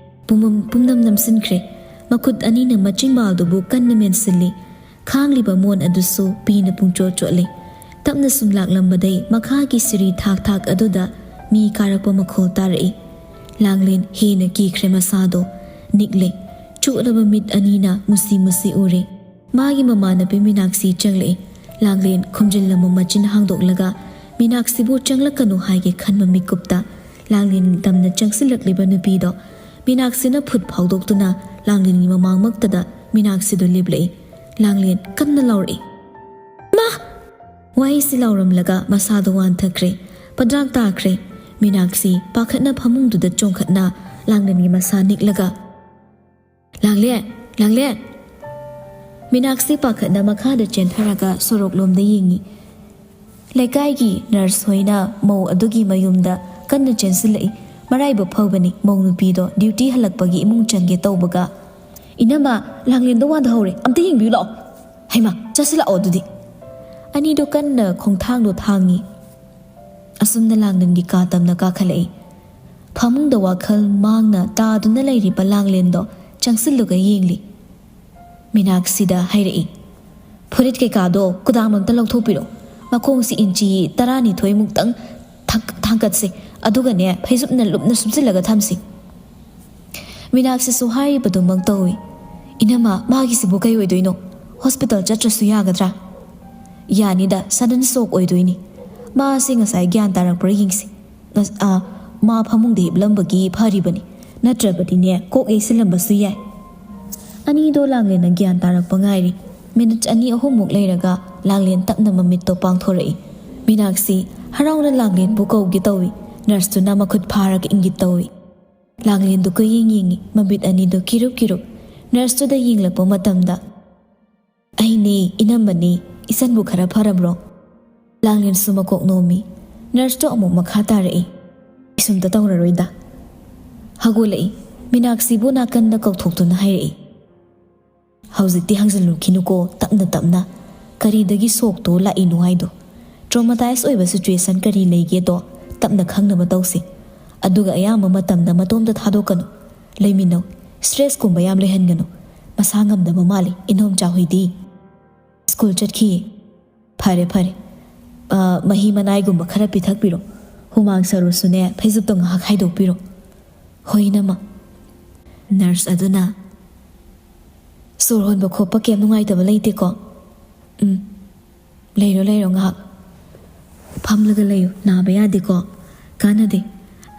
ꯄꯨꯝꯃꯝ-, ꯄꯨꯝꯅꯝ ꯅꯝꯁꯤꯟꯈ꯭ꯔꯦ꯫ ꯃꯈꯨꯠ ꯑꯅꯤꯅ ꯃꯆꯤꯟꯕꯥꯜꯗꯨꯕꯨ ꯀꯟꯅ ꯃꯦꯟꯁꯤꯜꯂꯤ꯫ ꯈꯥꯡꯂꯤꯕ ꯃꯣꯟ ꯑꯗꯨꯁꯨ ꯄꯤꯅ ꯄꯨꯡꯆꯣꯠ ꯆꯣꯠꯂꯤ꯫ ꯇꯞꯅ ꯁꯨꯝ ꯂꯥꯛꯂꯝꯕꯗꯩ ꯃꯈꯥꯒꯤ ꯁꯤꯔꯤ ꯊꯥꯛ ꯊꯥꯛ ꯑꯗꯨꯗ ꯃꯤ ꯀꯥꯔꯛꯄ ꯃꯈꯣꯜ ꯇꯥꯔꯛꯏ꯫ ꯂꯥꯡꯂꯦꯟ ꯍꯦꯟꯅ ꯀꯤꯈ꯭ꯔꯦ ꯃꯁꯥꯗꯣ꯫ ꯅꯤꯛꯂꯦ꯫ ꯆꯣꯠꯂꯕ ꯃꯤꯠ ꯑꯅꯤꯅ ꯃꯨꯁꯤ ꯃꯨꯁꯤ ꯎꯔꯦ꯫ ꯃꯥꯒꯤ ꯃꯃꯥꯟꯅꯕꯤ ꯃꯤꯅꯥꯛꯁꯤ ꯆꯪꯂꯛꯏ꯫ ꯂꯥꯡꯂꯦꯟ ꯈꯨꯝꯖꯤꯜꯂꯝꯕ ꯃꯆꯤꯟ ꯍꯥꯡꯗꯣꯛꯂꯒ ꯃꯤꯅꯥꯛꯁꯤꯕꯨ ꯆꯪꯂꯛꯀꯅꯨ ꯍꯥꯏꯒꯦ ꯈꯟꯕ ꯃꯤꯀꯨꯞꯇ ꯂꯥꯡꯂꯦꯟ ꯇꯝꯅ ꯆꯪꯁꯤꯜꯂꯛꯂꯤꯕ ꯅꯨꯄꯤꯗꯣ ꯃꯤꯅꯥꯛꯁꯤꯅ ꯐꯨꯠ ꯐꯥꯎꯗꯣꯛꯇꯨꯅ ꯂꯥꯡꯂꯦꯟꯒꯤ ꯃꯃꯥꯡꯃꯛꯇꯗ ꯃꯤꯅꯥꯛꯁꯤꯗꯣ ꯂꯦꯞꯂꯛꯏ꯫ ꯂꯥꯡꯂꯦꯟ ꯀꯟꯅ ꯂꯥꯎꯔꯛꯏ꯫ "ꯃꯥ!" ꯋꯥꯍꯩꯁꯤ ꯂꯥꯎꯔꯝꯂꯒ ꯃꯁꯥꯗꯣ ꯋꯥꯟꯊꯈ꯭ꯔꯦ꯫ ꯄꯗ꯭ꯔꯥꯛ ꯇꯥꯈ꯭ꯔꯦ꯫ ꯃꯤꯅꯥꯛꯁꯤ ꯄꯥꯈꯠꯅ ꯐꯃꯨꯡꯗꯨꯗ ꯆꯣꯡꯈꯠꯅ ꯂꯥꯡꯂꯦꯟꯒꯤ ꯃꯁꯥ ꯅꯤꯛꯂꯒ, "ꯂꯥꯡꯂꯦꯟ! ꯂꯥꯡꯂꯦꯟ!" ꯃꯤꯅꯥꯛꯁꯤ ꯄꯥꯈꯠꯅ ꯃꯈꯥꯗ ꯆꯦꯟꯊꯔꯒ ꯁꯣꯔꯣꯛꯂꯣꯝꯗ ꯌꯦꯡꯉꯤ꯫ ꯂꯩꯀꯥꯏꯒꯤ ꯅꯔꯁ ꯍꯣꯏꯅ ꯃꯧ ꯑꯗꯨꯒꯤ ꯃꯌꯨꯝꯗ ꯀꯟꯅ ꯆꯦꯟꯁꯤꯜꯂꯛꯏ꯫ ꯃꯔꯥꯏꯕꯛ ꯐꯕꯅꯤ, ꯃꯧ ꯅꯨꯄꯤꯗꯣ ꯗ꯭ꯌꯨꯇꯤ ꯍꯜꯂꯛꯄꯒꯤ ꯏꯃꯨꯡ ꯆꯪꯒꯦ ꯇꯧꯕꯒ, "ꯏꯅꯝꯃ, ꯂꯥꯡꯂꯦꯟꯗꯣ ꯋꯥꯟꯊꯍꯧꯔꯦ, ꯑꯝꯇ ꯌꯦꯡꯕꯤꯌꯨ ꯂꯥꯛꯑꯣ꯫ ꯍꯩꯃꯥ, ꯆꯠꯁꯤꯜꯂꯛꯑꯣ ꯑꯗꯨꯗꯤ꯫" ꯑꯅꯤꯗꯣ ꯀꯟꯅ ꯈꯣꯡꯊꯥꯡꯗꯣ ꯊꯥꯡꯉꯤ꯫ ꯑꯁꯨꯝꯅ ꯂꯥꯡꯂꯦꯟꯒꯤ ꯀꯥ ꯇꯝꯅ ꯀꯥꯈꯠꯂꯛꯏ꯫ ꯐꯃꯨꯡꯗ ꯋꯥꯈꯜ ꯃꯥꯡꯅ ꯇꯥꯗꯨꯅ ꯂꯩꯔꯤꯕ ꯂꯥꯡꯂꯦꯟꯗꯣ ꯆꯪꯁꯤꯜꯂꯒ ꯌꯦꯡꯂꯤ꯫ ꯃꯤꯅꯥꯛꯁꯤꯗ ꯍꯥꯏꯔꯛꯏ, "ꯐꯨꯔꯤꯠ ꯀꯩꯀꯥꯗꯣ ꯀꯨꯗꯥꯝ ꯑꯝꯇ ꯂꯧꯊꯣꯛꯄꯤꯔꯣ꯫ ꯃꯈꯣꯡꯁꯤ ꯏꯟꯆꯤ ꯇꯔꯥꯅꯤꯊꯣꯏꯃꯨꯛꯇꯪ ꯊꯥꯡ-, ꯊꯥꯡꯀꯠꯁꯤ꯫ ꯑꯗꯨꯒꯅꯦ, ꯐꯩꯖꯨꯞꯅ ꯂꯨꯞꯅ ꯁꯨꯞꯆꯤꯜꯂꯒ ꯊꯝꯁꯤ꯫" ꯃꯤꯅꯥꯛꯁꯤꯁꯨ ꯍꯥꯏꯔꯤꯕꯗꯨꯃꯛ ꯇꯧꯏ꯫ "ꯏꯅꯝꯃ, ꯃꯥꯒꯤꯁꯤꯕꯨ ꯀꯩ ꯑꯣꯏꯗꯣꯏꯅꯣ? ꯍꯣꯁꯄꯤꯇꯥꯜ ꯆꯠꯇ꯭ꯔꯁꯨ ꯌꯥꯒꯗ꯭ꯔꯥ?" "ꯌꯥꯅꯤꯗ, ꯁꯗꯟ ꯁꯣꯛ ꯑꯣꯏꯗꯣꯏꯅꯤ꯫ ꯃꯥꯁꯦ ꯉꯁꯥꯏ ꯒ꯭ꯌꯥꯟ ꯇꯥꯔꯛꯄ꯭ꯔꯥ ꯌꯦꯡꯁꯤ꯫ ꯉꯁ-, ꯑꯥ, ꯃꯥ ꯐꯃꯨꯡꯗ ꯍꯤꯞꯂꯝꯕꯒꯤ ꯐꯔꯤꯕꯅꯤ, ꯅꯠꯇ꯭ꯔꯕꯗꯤꯅꯦ, ꯀꯣꯛ ꯌꯩꯁꯤꯜꯂꯝꯕꯁꯨ ꯌꯥꯏ꯫" ꯑꯅꯤꯗꯣ ꯂꯥꯡꯂꯦꯟꯅ ꯒ꯭ꯌꯥꯟ ꯇꯥꯔꯛꯄ ꯉꯥꯏꯔꯤ꯫ ꯃꯤꯅꯤꯠ ꯑꯅꯤ ꯑꯍꯨꯝꯃꯨꯛ ꯂꯩꯔꯒ ꯂꯥꯡꯂꯦꯟ ꯇꯞꯅ ꯃꯃꯤꯠꯇꯣ ꯄꯥꯡꯊꯣꯔꯛꯏ꯫ ꯃꯤꯅꯥꯛꯁꯤ ꯍꯔꯥꯎꯅ ꯂꯥꯡꯂꯦꯟꯕꯨ ꯀꯧꯒꯦ ꯇꯧꯏ꯫ ꯅꯔꯁꯇꯨꯅ ꯃꯈꯨꯠ ꯐꯥꯔꯒ ꯏꯪꯒꯤꯠ ꯇꯧꯏ꯫ ꯂꯥꯡꯂꯦꯟꯗꯨ ꯀꯣꯏꯌꯦꯡ ꯌꯦꯡꯏ, ꯃꯃꯤꯠ ꯑꯅꯤꯗꯨ ꯀꯤꯔꯨꯞ ꯀꯤꯔꯨꯞ ꯅꯔꯁꯇꯨꯗ ꯌꯦꯡꯂꯛꯄ ꯃꯇꯝꯗ, "ꯑꯩꯅꯦ, ꯏꯅꯝꯃꯅꯦ, ꯏꯆꯟꯕꯨ ꯈꯔ ꯐꯔꯕ꯭ꯔꯣ?" ꯂꯥꯡꯂꯦꯟꯁꯨ ꯃꯀꯣꯛ ꯅꯣꯝꯃꯤ꯫ ꯅꯔꯁꯇꯣ ꯑꯃꯨꯛ ꯃꯈꯥ ꯇꯥꯔꯛꯏ, "ꯀꯩꯁꯨꯝꯇ ꯇꯧꯔꯔꯣꯏꯗ꯫ ꯍꯧꯒꯠꯂꯛꯏ꯫" ꯃꯤꯅꯥꯛꯁꯤꯕꯨ ꯅꯥꯀꯟꯗ ꯀꯧꯊꯣꯛꯇꯨꯅ ꯍꯥꯏꯔꯛꯏ, "ꯍꯧꯖꯤꯛꯇꯤ ꯍꯪꯖꯤꯜꯂꯨꯈꯤꯅꯨꯀꯣ, ꯇꯞꯅ ꯇꯞꯅ꯫ ꯀꯔꯤꯗꯒꯤ ꯁꯣꯛꯇꯣ ꯂꯥꯛꯏꯅꯣ ꯍꯥꯏꯗꯣ꯫ ꯇ꯭ꯔꯣꯃꯥꯇꯥꯏꯁ ꯑꯣꯏꯕ ꯁꯤꯆꯨꯋꯦꯁꯟ ꯀꯔꯤ ꯂꯩꯒꯦꯗꯣ ꯇꯞꯅ ꯈꯪꯅꯕ ꯇꯧꯁꯤ꯫ ꯑꯗꯨꯒ ꯑꯌꯥꯝꯕ ꯃꯇꯝꯗ ꯃꯇꯣꯝꯇ ꯊꯥꯗꯣꯛꯀꯅꯨ꯫ ꯂꯩꯃꯤꯟꯅꯧ꯫ ꯁ꯭ꯇ꯭ꯔꯦꯁꯀꯨꯝꯕ ꯌꯥꯝ ꯂꯩꯍꯟꯒꯅꯨ꯫ ꯃꯁꯥ ꯉꯝꯗꯕ ꯃꯥꯜꯂꯤ ꯏꯅꯣꯝꯆꯥ ꯍꯣꯏꯗꯤ꯫" "ꯁ꯭ꯀꯨꯜ ꯆꯠꯈꯤꯌꯦ꯫" "ꯐꯔꯦ, ꯐꯔꯦ꯫ ꯑ, ꯃꯍꯤ ꯃꯅꯥꯏꯒꯨꯝꯕ ꯈꯔ ꯄꯤꯊꯛꯄꯤꯔꯣ꯫ ꯍꯨꯃꯥꯡ ꯁꯔꯨꯁꯨꯅꯦ, ꯐꯩꯖꯨꯞꯇꯣ ꯉꯥꯏꯍꯥꯛ ꯍꯥꯏꯗꯣꯛꯄꯤꯔꯣ꯫" "ꯍꯣꯏ, ꯏꯅꯝꯃ꯫" ꯅꯔꯁ ꯑꯗꯨꯅ, "ꯁꯣꯔ ꯍꯣꯟꯕ ꯈꯣꯠꯄ ꯀꯩꯝ ꯅꯨꯡꯉꯥꯏꯇꯕ ꯂꯩꯇꯦꯀꯣ?" "ꯎꯝ, ꯂꯩꯔꯣ, ꯂꯩꯔꯣ ꯉꯥꯏꯍꯥꯛ꯫ ꯐꯝꯂꯒ ꯂꯩꯌꯨ, ꯅꯥꯕ ꯌꯥꯗꯦꯀꯣ꯫ ꯀꯥꯟꯅꯗꯦ꯫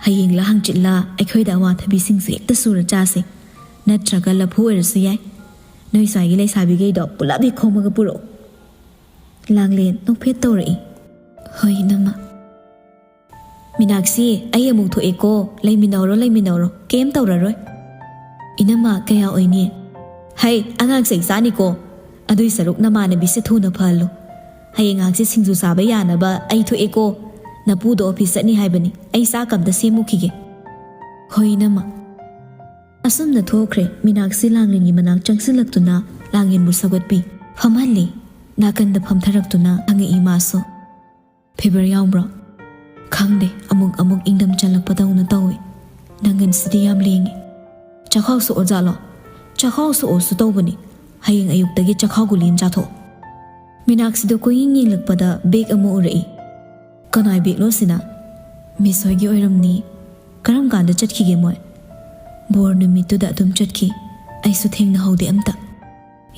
ꯍꯌꯦꯡꯂ ꯍꯪꯆꯤꯠꯂ ꯑꯩꯈꯣꯏꯗ ꯑꯋꯥꯊꯕꯤꯁꯤꯡꯁꯦ ꯍꯦꯛꯇ ꯁꯨꯔ ꯆꯥꯁꯦ꯫ ꯅꯠꯇ꯭ꯔꯒ ꯂꯐꯨ ꯑꯣꯏꯔꯁꯨ ꯌꯥꯏ꯫ ꯅꯣꯏ ꯁ꯭ꯋꯥꯏꯒꯤ ꯂꯩꯁꯥꯕꯤꯈꯩꯗꯣ ꯄꯨꯂꯞ ꯍꯦꯛ ꯈꯣꯝꯃꯒ ꯄꯨꯔꯛꯑꯣ꯫" ꯂꯥꯡꯂꯦꯟ ꯅꯣꯛꯐꯦꯠ ꯇꯧꯔꯛꯏ꯫ "ꯍꯣꯏ, ꯏꯅꯝꯃ꯫" "ꯃꯤꯅꯥꯛꯁꯤ, ꯑꯩ ꯑꯃꯨꯛ ꯊꯣꯛꯑꯦꯀꯣ꯫ ꯂꯩꯃꯤꯟꯅꯧꯔꯣ, ꯂꯩꯃꯤꯟꯅꯧꯔꯣ꯫ ꯀꯩꯝ ꯇꯧꯔꯔꯣꯏ꯫" "ꯏꯅꯝꯃ, ꯀꯌꯥ ꯑꯣꯏꯅꯤ?" "ꯍꯩ, ꯑꯉꯥꯡ ꯆꯩ ꯆꯥꯅꯤꯀꯣ꯫ ꯑꯗꯨꯏ ꯁꯔꯨꯛ ꯅꯃꯥꯟꯅꯕꯤꯁꯦ ꯊꯨꯅ ꯐꯍꯜꯂꯨ꯫ ꯍꯌꯦꯡ ꯉꯥꯏꯍꯥꯛꯁꯦ ꯁꯤꯡꯖꯨ ꯆꯥꯕ ꯌꯥꯅꯕ ꯑꯩ ꯊꯣꯛꯑꯦꯀꯣ꯫ ꯅꯄꯨꯗꯣ ꯑꯣꯐꯤꯁ ꯆꯠꯅꯤ ꯍꯥꯏꯕꯅꯤ꯫ ꯑꯩ ꯆꯥꯛ ꯑꯝꯇ ꯁꯦꯝꯃꯨꯈꯤꯒꯦ꯫" "ꯍꯣꯏ, ꯏꯅꯝꯃ꯫" ꯑꯁꯨꯝꯅ ꯊꯣꯛꯈ꯭ꯔꯦ꯫ ꯃꯤꯅꯥꯛꯁꯤ ꯂꯥꯡꯂꯦꯟꯒꯤ ꯃꯅꯥꯛ ꯆꯪꯁꯤꯜꯂꯛꯇꯨꯅ ꯂꯥꯡꯂꯦꯟꯕꯨ ꯁꯧꯒꯠꯄꯤ꯫ ꯐꯝꯍꯜꯂꯤ꯫ ꯅꯥꯀꯟꯗ ꯐꯝꯊꯔꯛꯇꯨꯅ ꯍꯪꯉꯛꯏ ꯃꯥꯁꯨ꯫ "ꯐꯤꯚꯔ ꯌꯥꯎꯕ꯭ꯔꯣ?" "ꯈꯪꯗꯦ, ꯑꯃꯨꯛ ꯑꯃꯨꯛ ꯏꯪꯗꯝ ꯆꯜꯂꯛꯄꯗꯧꯅ ꯇꯧꯏ꯫ ꯅꯪꯒꯟꯁꯤꯗꯤ ꯌꯥꯝ ꯂꯦꯡꯉꯤ꯫ ꯆꯈꯥꯎ ꯁꯣꯛꯑꯖꯥꯠꯂꯣ?" "ꯆꯈꯥꯎ ꯁꯣꯛꯑꯁꯨ ꯇꯧꯕꯅꯤ꯫ ꯍꯌꯦꯡ ꯑꯌꯨꯛꯇꯒꯤ ꯆꯈꯥꯎ ꯒꯨꯂꯤ ꯑꯃ ꯆꯥꯊꯣꯛꯑꯣ꯫" ꯃꯤꯅꯥꯛꯁꯤꯗ ꯀꯣꯏꯌꯦꯡ ꯌꯦꯡꯂꯛꯄꯗ ꯕꯦꯒ ꯑꯃ ꯎꯔꯛꯏ꯫ "ꯀꯅꯥꯏ ꯕꯦꯒꯅꯣ ꯁꯤꯅ?" "ꯃꯤꯁ ꯍꯣꯏꯒꯤ ꯑꯣꯏꯔꯝꯅꯤ꯫" "ꯀꯔꯝ ꯀꯥꯟꯗ ꯆꯠꯈꯤꯒꯦ ꯃꯣꯏ?" "ꯕꯣꯔ ꯅꯨꯃꯤꯠꯇꯨꯗ ꯑꯗꯨꯝ ꯆꯠꯈꯤ꯫ ꯑꯩꯁꯨ ꯊꯦꯡꯅꯍꯧꯗꯦ ꯑꯝꯇ꯫"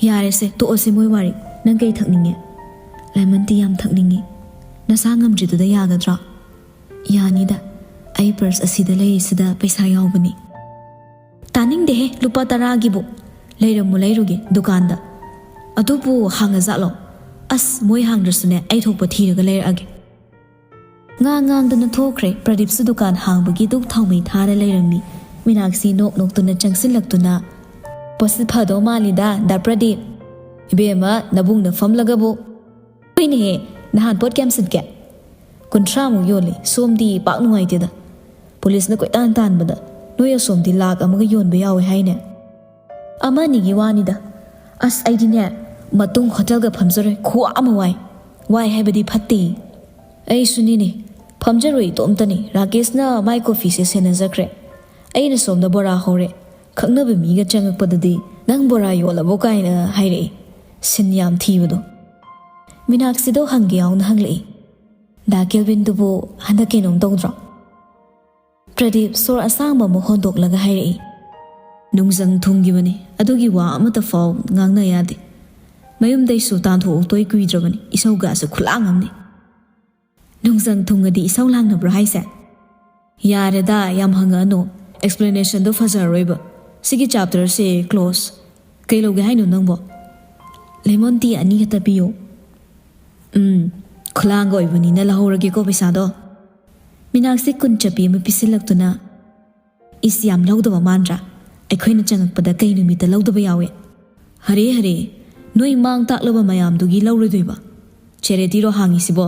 "ꯌꯥꯔꯦꯁꯦ, ꯇꯣꯛꯑꯁꯦ ꯃꯣꯏ ꯋꯥꯔꯤ꯫ ꯅꯪ ꯀꯩ ꯊꯛꯅꯤꯡꯉꯦ?" "ꯂꯦꯃꯟ ꯇꯤ ꯌꯥꯝ ꯊꯛꯅꯤꯡꯉꯤ꯫" "ꯅꯁꯥ ꯉꯝꯗ꯭ꯔꯤꯗꯨꯗ ꯌꯥꯒꯗ꯭ꯔꯣ?" "ꯌꯥꯅꯤꯗ꯫ ꯑꯩ ꯄꯔꯁ ꯑꯁꯤꯗ ꯂꯩꯔꯤꯁꯤꯗ ꯄꯩꯁꯥ ꯌꯥꯎꯕꯅꯤ꯫" "ꯇꯥꯅꯤꯡꯗꯦꯍꯦ, ꯂꯨꯄꯥ ꯇꯔꯥꯒꯤꯕꯨ꯫ ꯂꯩꯔꯝꯃꯨ, ꯂꯩꯔꯨꯒꯦ ꯗꯨꯀꯥꯟꯗ꯫ ꯑꯗꯨꯕꯨ ꯍꯥꯡꯉꯖꯥꯠꯂꯣ?" "ꯑꯁ, ꯃꯣꯏ ꯍꯥꯡꯗ꯭ꯔꯁꯨꯅꯦ, ꯑꯩ ꯊꯣꯛꯄ ꯊꯤꯔꯒ ꯂꯩꯔꯛꯑꯒꯦ꯫" ꯉꯥꯡ ꯉꯥꯡꯗꯅ ꯊꯣꯛꯈ꯭ꯔꯦ꯫ ꯄ꯭ꯔꯗꯤꯞꯁꯨ ꯗꯨꯀꯥꯟ ꯍꯥꯡꯕꯒꯤ ꯙꯨꯞ ꯊꯥꯎꯃꯩ ꯊꯥꯔ ꯂꯩꯔꯝꯃꯤ꯫ ꯃꯤꯅꯥꯛꯁꯤ ꯅꯣꯛ ꯅꯣꯛꯇꯨꯅ ꯆꯪꯁꯤꯜꯂꯛꯇꯨꯅ, "ꯄꯣꯠꯁꯤ ꯐꯗꯧ ꯃꯥꯜꯂꯤꯗ, ꯗꯥ ꯄ꯭ꯔꯗꯤꯞ꯫ ꯏꯕꯦꯝꯃ, ꯅꯕꯨꯡꯅ ꯐꯝꯂꯒꯕꯨ꯫ ꯍꯣꯏꯅꯦꯍꯦ, ꯅꯍꯥꯟ ꯄꯣꯠ ꯀꯌꯥꯝ ꯁꯤꯠꯀꯦ?" "ꯀꯨꯟꯊ꯭ꯔꯥꯃꯨꯛ ꯌꯣꯜꯂꯤ꯫ ꯁꯣꯝꯗꯤ ꯄꯥꯛ ꯅꯨꯡꯉꯥꯏꯇꯦꯗ꯫ ꯄꯨꯂꯤꯁꯅ ꯀꯣꯏꯇꯥꯟ ꯇꯥꯟꯕꯗ ꯅꯣꯏ ꯑꯁꯣꯝꯗꯤ ꯂꯥꯛ ꯑꯃꯒ ꯌꯣꯟꯕ ꯌꯥꯎꯋꯦ ꯍꯥꯏꯅꯦ?" "ꯑꯃ ꯑꯅꯤꯒꯤ ꯋꯥꯅꯤꯗ꯫ ꯑꯁ, ꯑꯩꯗꯤꯅꯦ, ꯃꯇꯨꯡ ꯍꯣꯇꯦꯜꯒ ꯐꯝꯖꯔꯣꯏ꯫ ꯈꯨꯋꯥ ꯑꯃ ꯋꯥꯏ꯫ ꯋꯥꯏ ꯍꯥꯏꯕꯗꯤ ꯐꯠꯇꯦ꯫ ꯑꯩꯁꯨꯅꯤꯅꯦ, ꯐꯝꯖꯔꯣꯏ ꯏꯇꯣꯝꯇꯅꯤ꯫ ꯔꯥꯀꯦꯁꯅ ꯃꯥꯏ ꯀꯣꯐꯤꯁꯦ ꯁꯦꯟꯅꯖꯈ꯭ꯔꯦ꯫ ꯑꯩꯅ ꯁꯣꯝꯗ ꯕꯣꯔꯥ ꯍꯧꯔꯦ꯫ ꯈꯪꯅꯕ ꯃꯤꯒ ꯆꯪꯉꯛꯄꯗꯗꯤ, 'ꯅꯪ ꯕꯣꯔꯥ ꯌꯣꯜꯂꯕꯣ?' ꯀꯥꯏꯅ ꯍꯥꯏꯔꯛꯏ꯫ ꯁꯤꯟ ꯌꯥꯝ ꯊꯤꯕꯗꯣ꯫ ꯃꯤꯅꯥꯛꯁꯤꯗꯣ ꯍꯪꯒꯦ ꯌꯥꯎꯅ ꯍꯪꯂꯛꯏ, "ꯗꯥ ꯀꯦꯜꯕꯤꯟꯗꯨꯕꯨ ꯍꯟꯗꯛ ꯀꯩꯅꯣꯝ ꯇꯧꯗ꯭ꯔꯣ?" ꯄ꯭ꯔꯗꯤꯞ ꯁꯣꯔ ꯑꯁꯥꯡꯕ ꯑꯃ ꯍꯣꯟꯗꯣꯛꯂꯒ ꯍꯥꯏꯔꯛꯏ, "ꯅꯨꯡꯖꯪ ꯊꯨꯡꯈꯤꯕꯅꯤ꯫ ꯑꯗꯨꯒꯤ ꯋꯥ ꯑꯃꯠꯇ ꯐꯥꯎ ꯉꯥꯡꯅ ꯌꯥꯗꯦ꯫ ꯃꯌꯨꯝꯗꯩꯁꯨ ꯇꯥꯟꯊꯣꯛꯎꯛꯇꯣꯏ ꯀꯨꯏꯗ꯭ꯔꯕꯅꯤ꯫ ꯏꯁꯧꯒꯁꯨ ꯈꯨꯂꯥꯡ ꯑꯃꯅꯤ꯫ ꯅꯨꯡꯖꯪ ꯊꯨꯡꯉꯗꯤ ꯏꯁꯧ ꯂꯥꯡꯅꯕ꯭ꯔꯣ ꯍꯥꯏꯁꯦ?" "ꯌꯥꯔꯦꯗ, ꯌꯥꯝ ꯍꯪꯉꯛꯑꯅꯨ꯫ ꯑꯦꯛꯁꯄ꯭ꯂꯦꯅꯦꯁꯟꯗꯣ ꯐꯖꯔꯔꯣꯏꯕ꯫ ꯁꯤꯒꯤ ꯆꯦꯞꯇꯔꯁꯦ ꯀ꯭ꯂꯣꯁ꯫ ꯀꯩ ꯂꯧꯒꯦ ꯍꯥꯏꯅꯣ ꯅꯪꯕꯣ?" "ꯂꯦꯃꯣꯟ ꯇꯤ ꯑꯅꯤ ꯈꯛꯇ ꯄꯤꯌꯨ꯫" "ꯎꯝ, ꯈꯨꯂꯥꯡꯒ ꯑꯣꯏꯕꯅꯤꯅ ꯂꯧꯍꯧꯔꯒꯦꯀꯣ ꯄꯩꯁꯥꯗꯣ꯫" ꯃꯤꯅꯥꯛꯁꯤ ꯀꯨꯟ ꯆꯞꯄꯤ ꯑꯃ ꯄꯤꯁꯤꯜꯂꯛꯇꯨꯅ, "ꯏꯁ, ꯌꯥꯝ ꯂꯧꯗꯕ ꯃꯥꯟꯗ꯭ꯔꯥ? ꯑꯩꯈꯣꯏꯅ ꯆꯪꯉꯛꯄꯗ ꯀꯩ ꯅꯨꯃꯤꯠꯇ ꯂꯧꯗꯕ ꯌꯥꯎꯏ?" "ꯍꯔꯦ ꯍꯔꯦ, ꯅꯣꯏ ꯃꯥꯡ ꯇꯥꯛꯂꯕ ꯃꯌꯥꯝꯗꯨꯒꯤ ꯂꯧꯔꯣꯏꯗꯣꯏꯕ? ꯆꯦꯔꯤꯇꯤꯔꯣ ꯍꯥꯡꯉꯤꯁꯤꯕꯣ?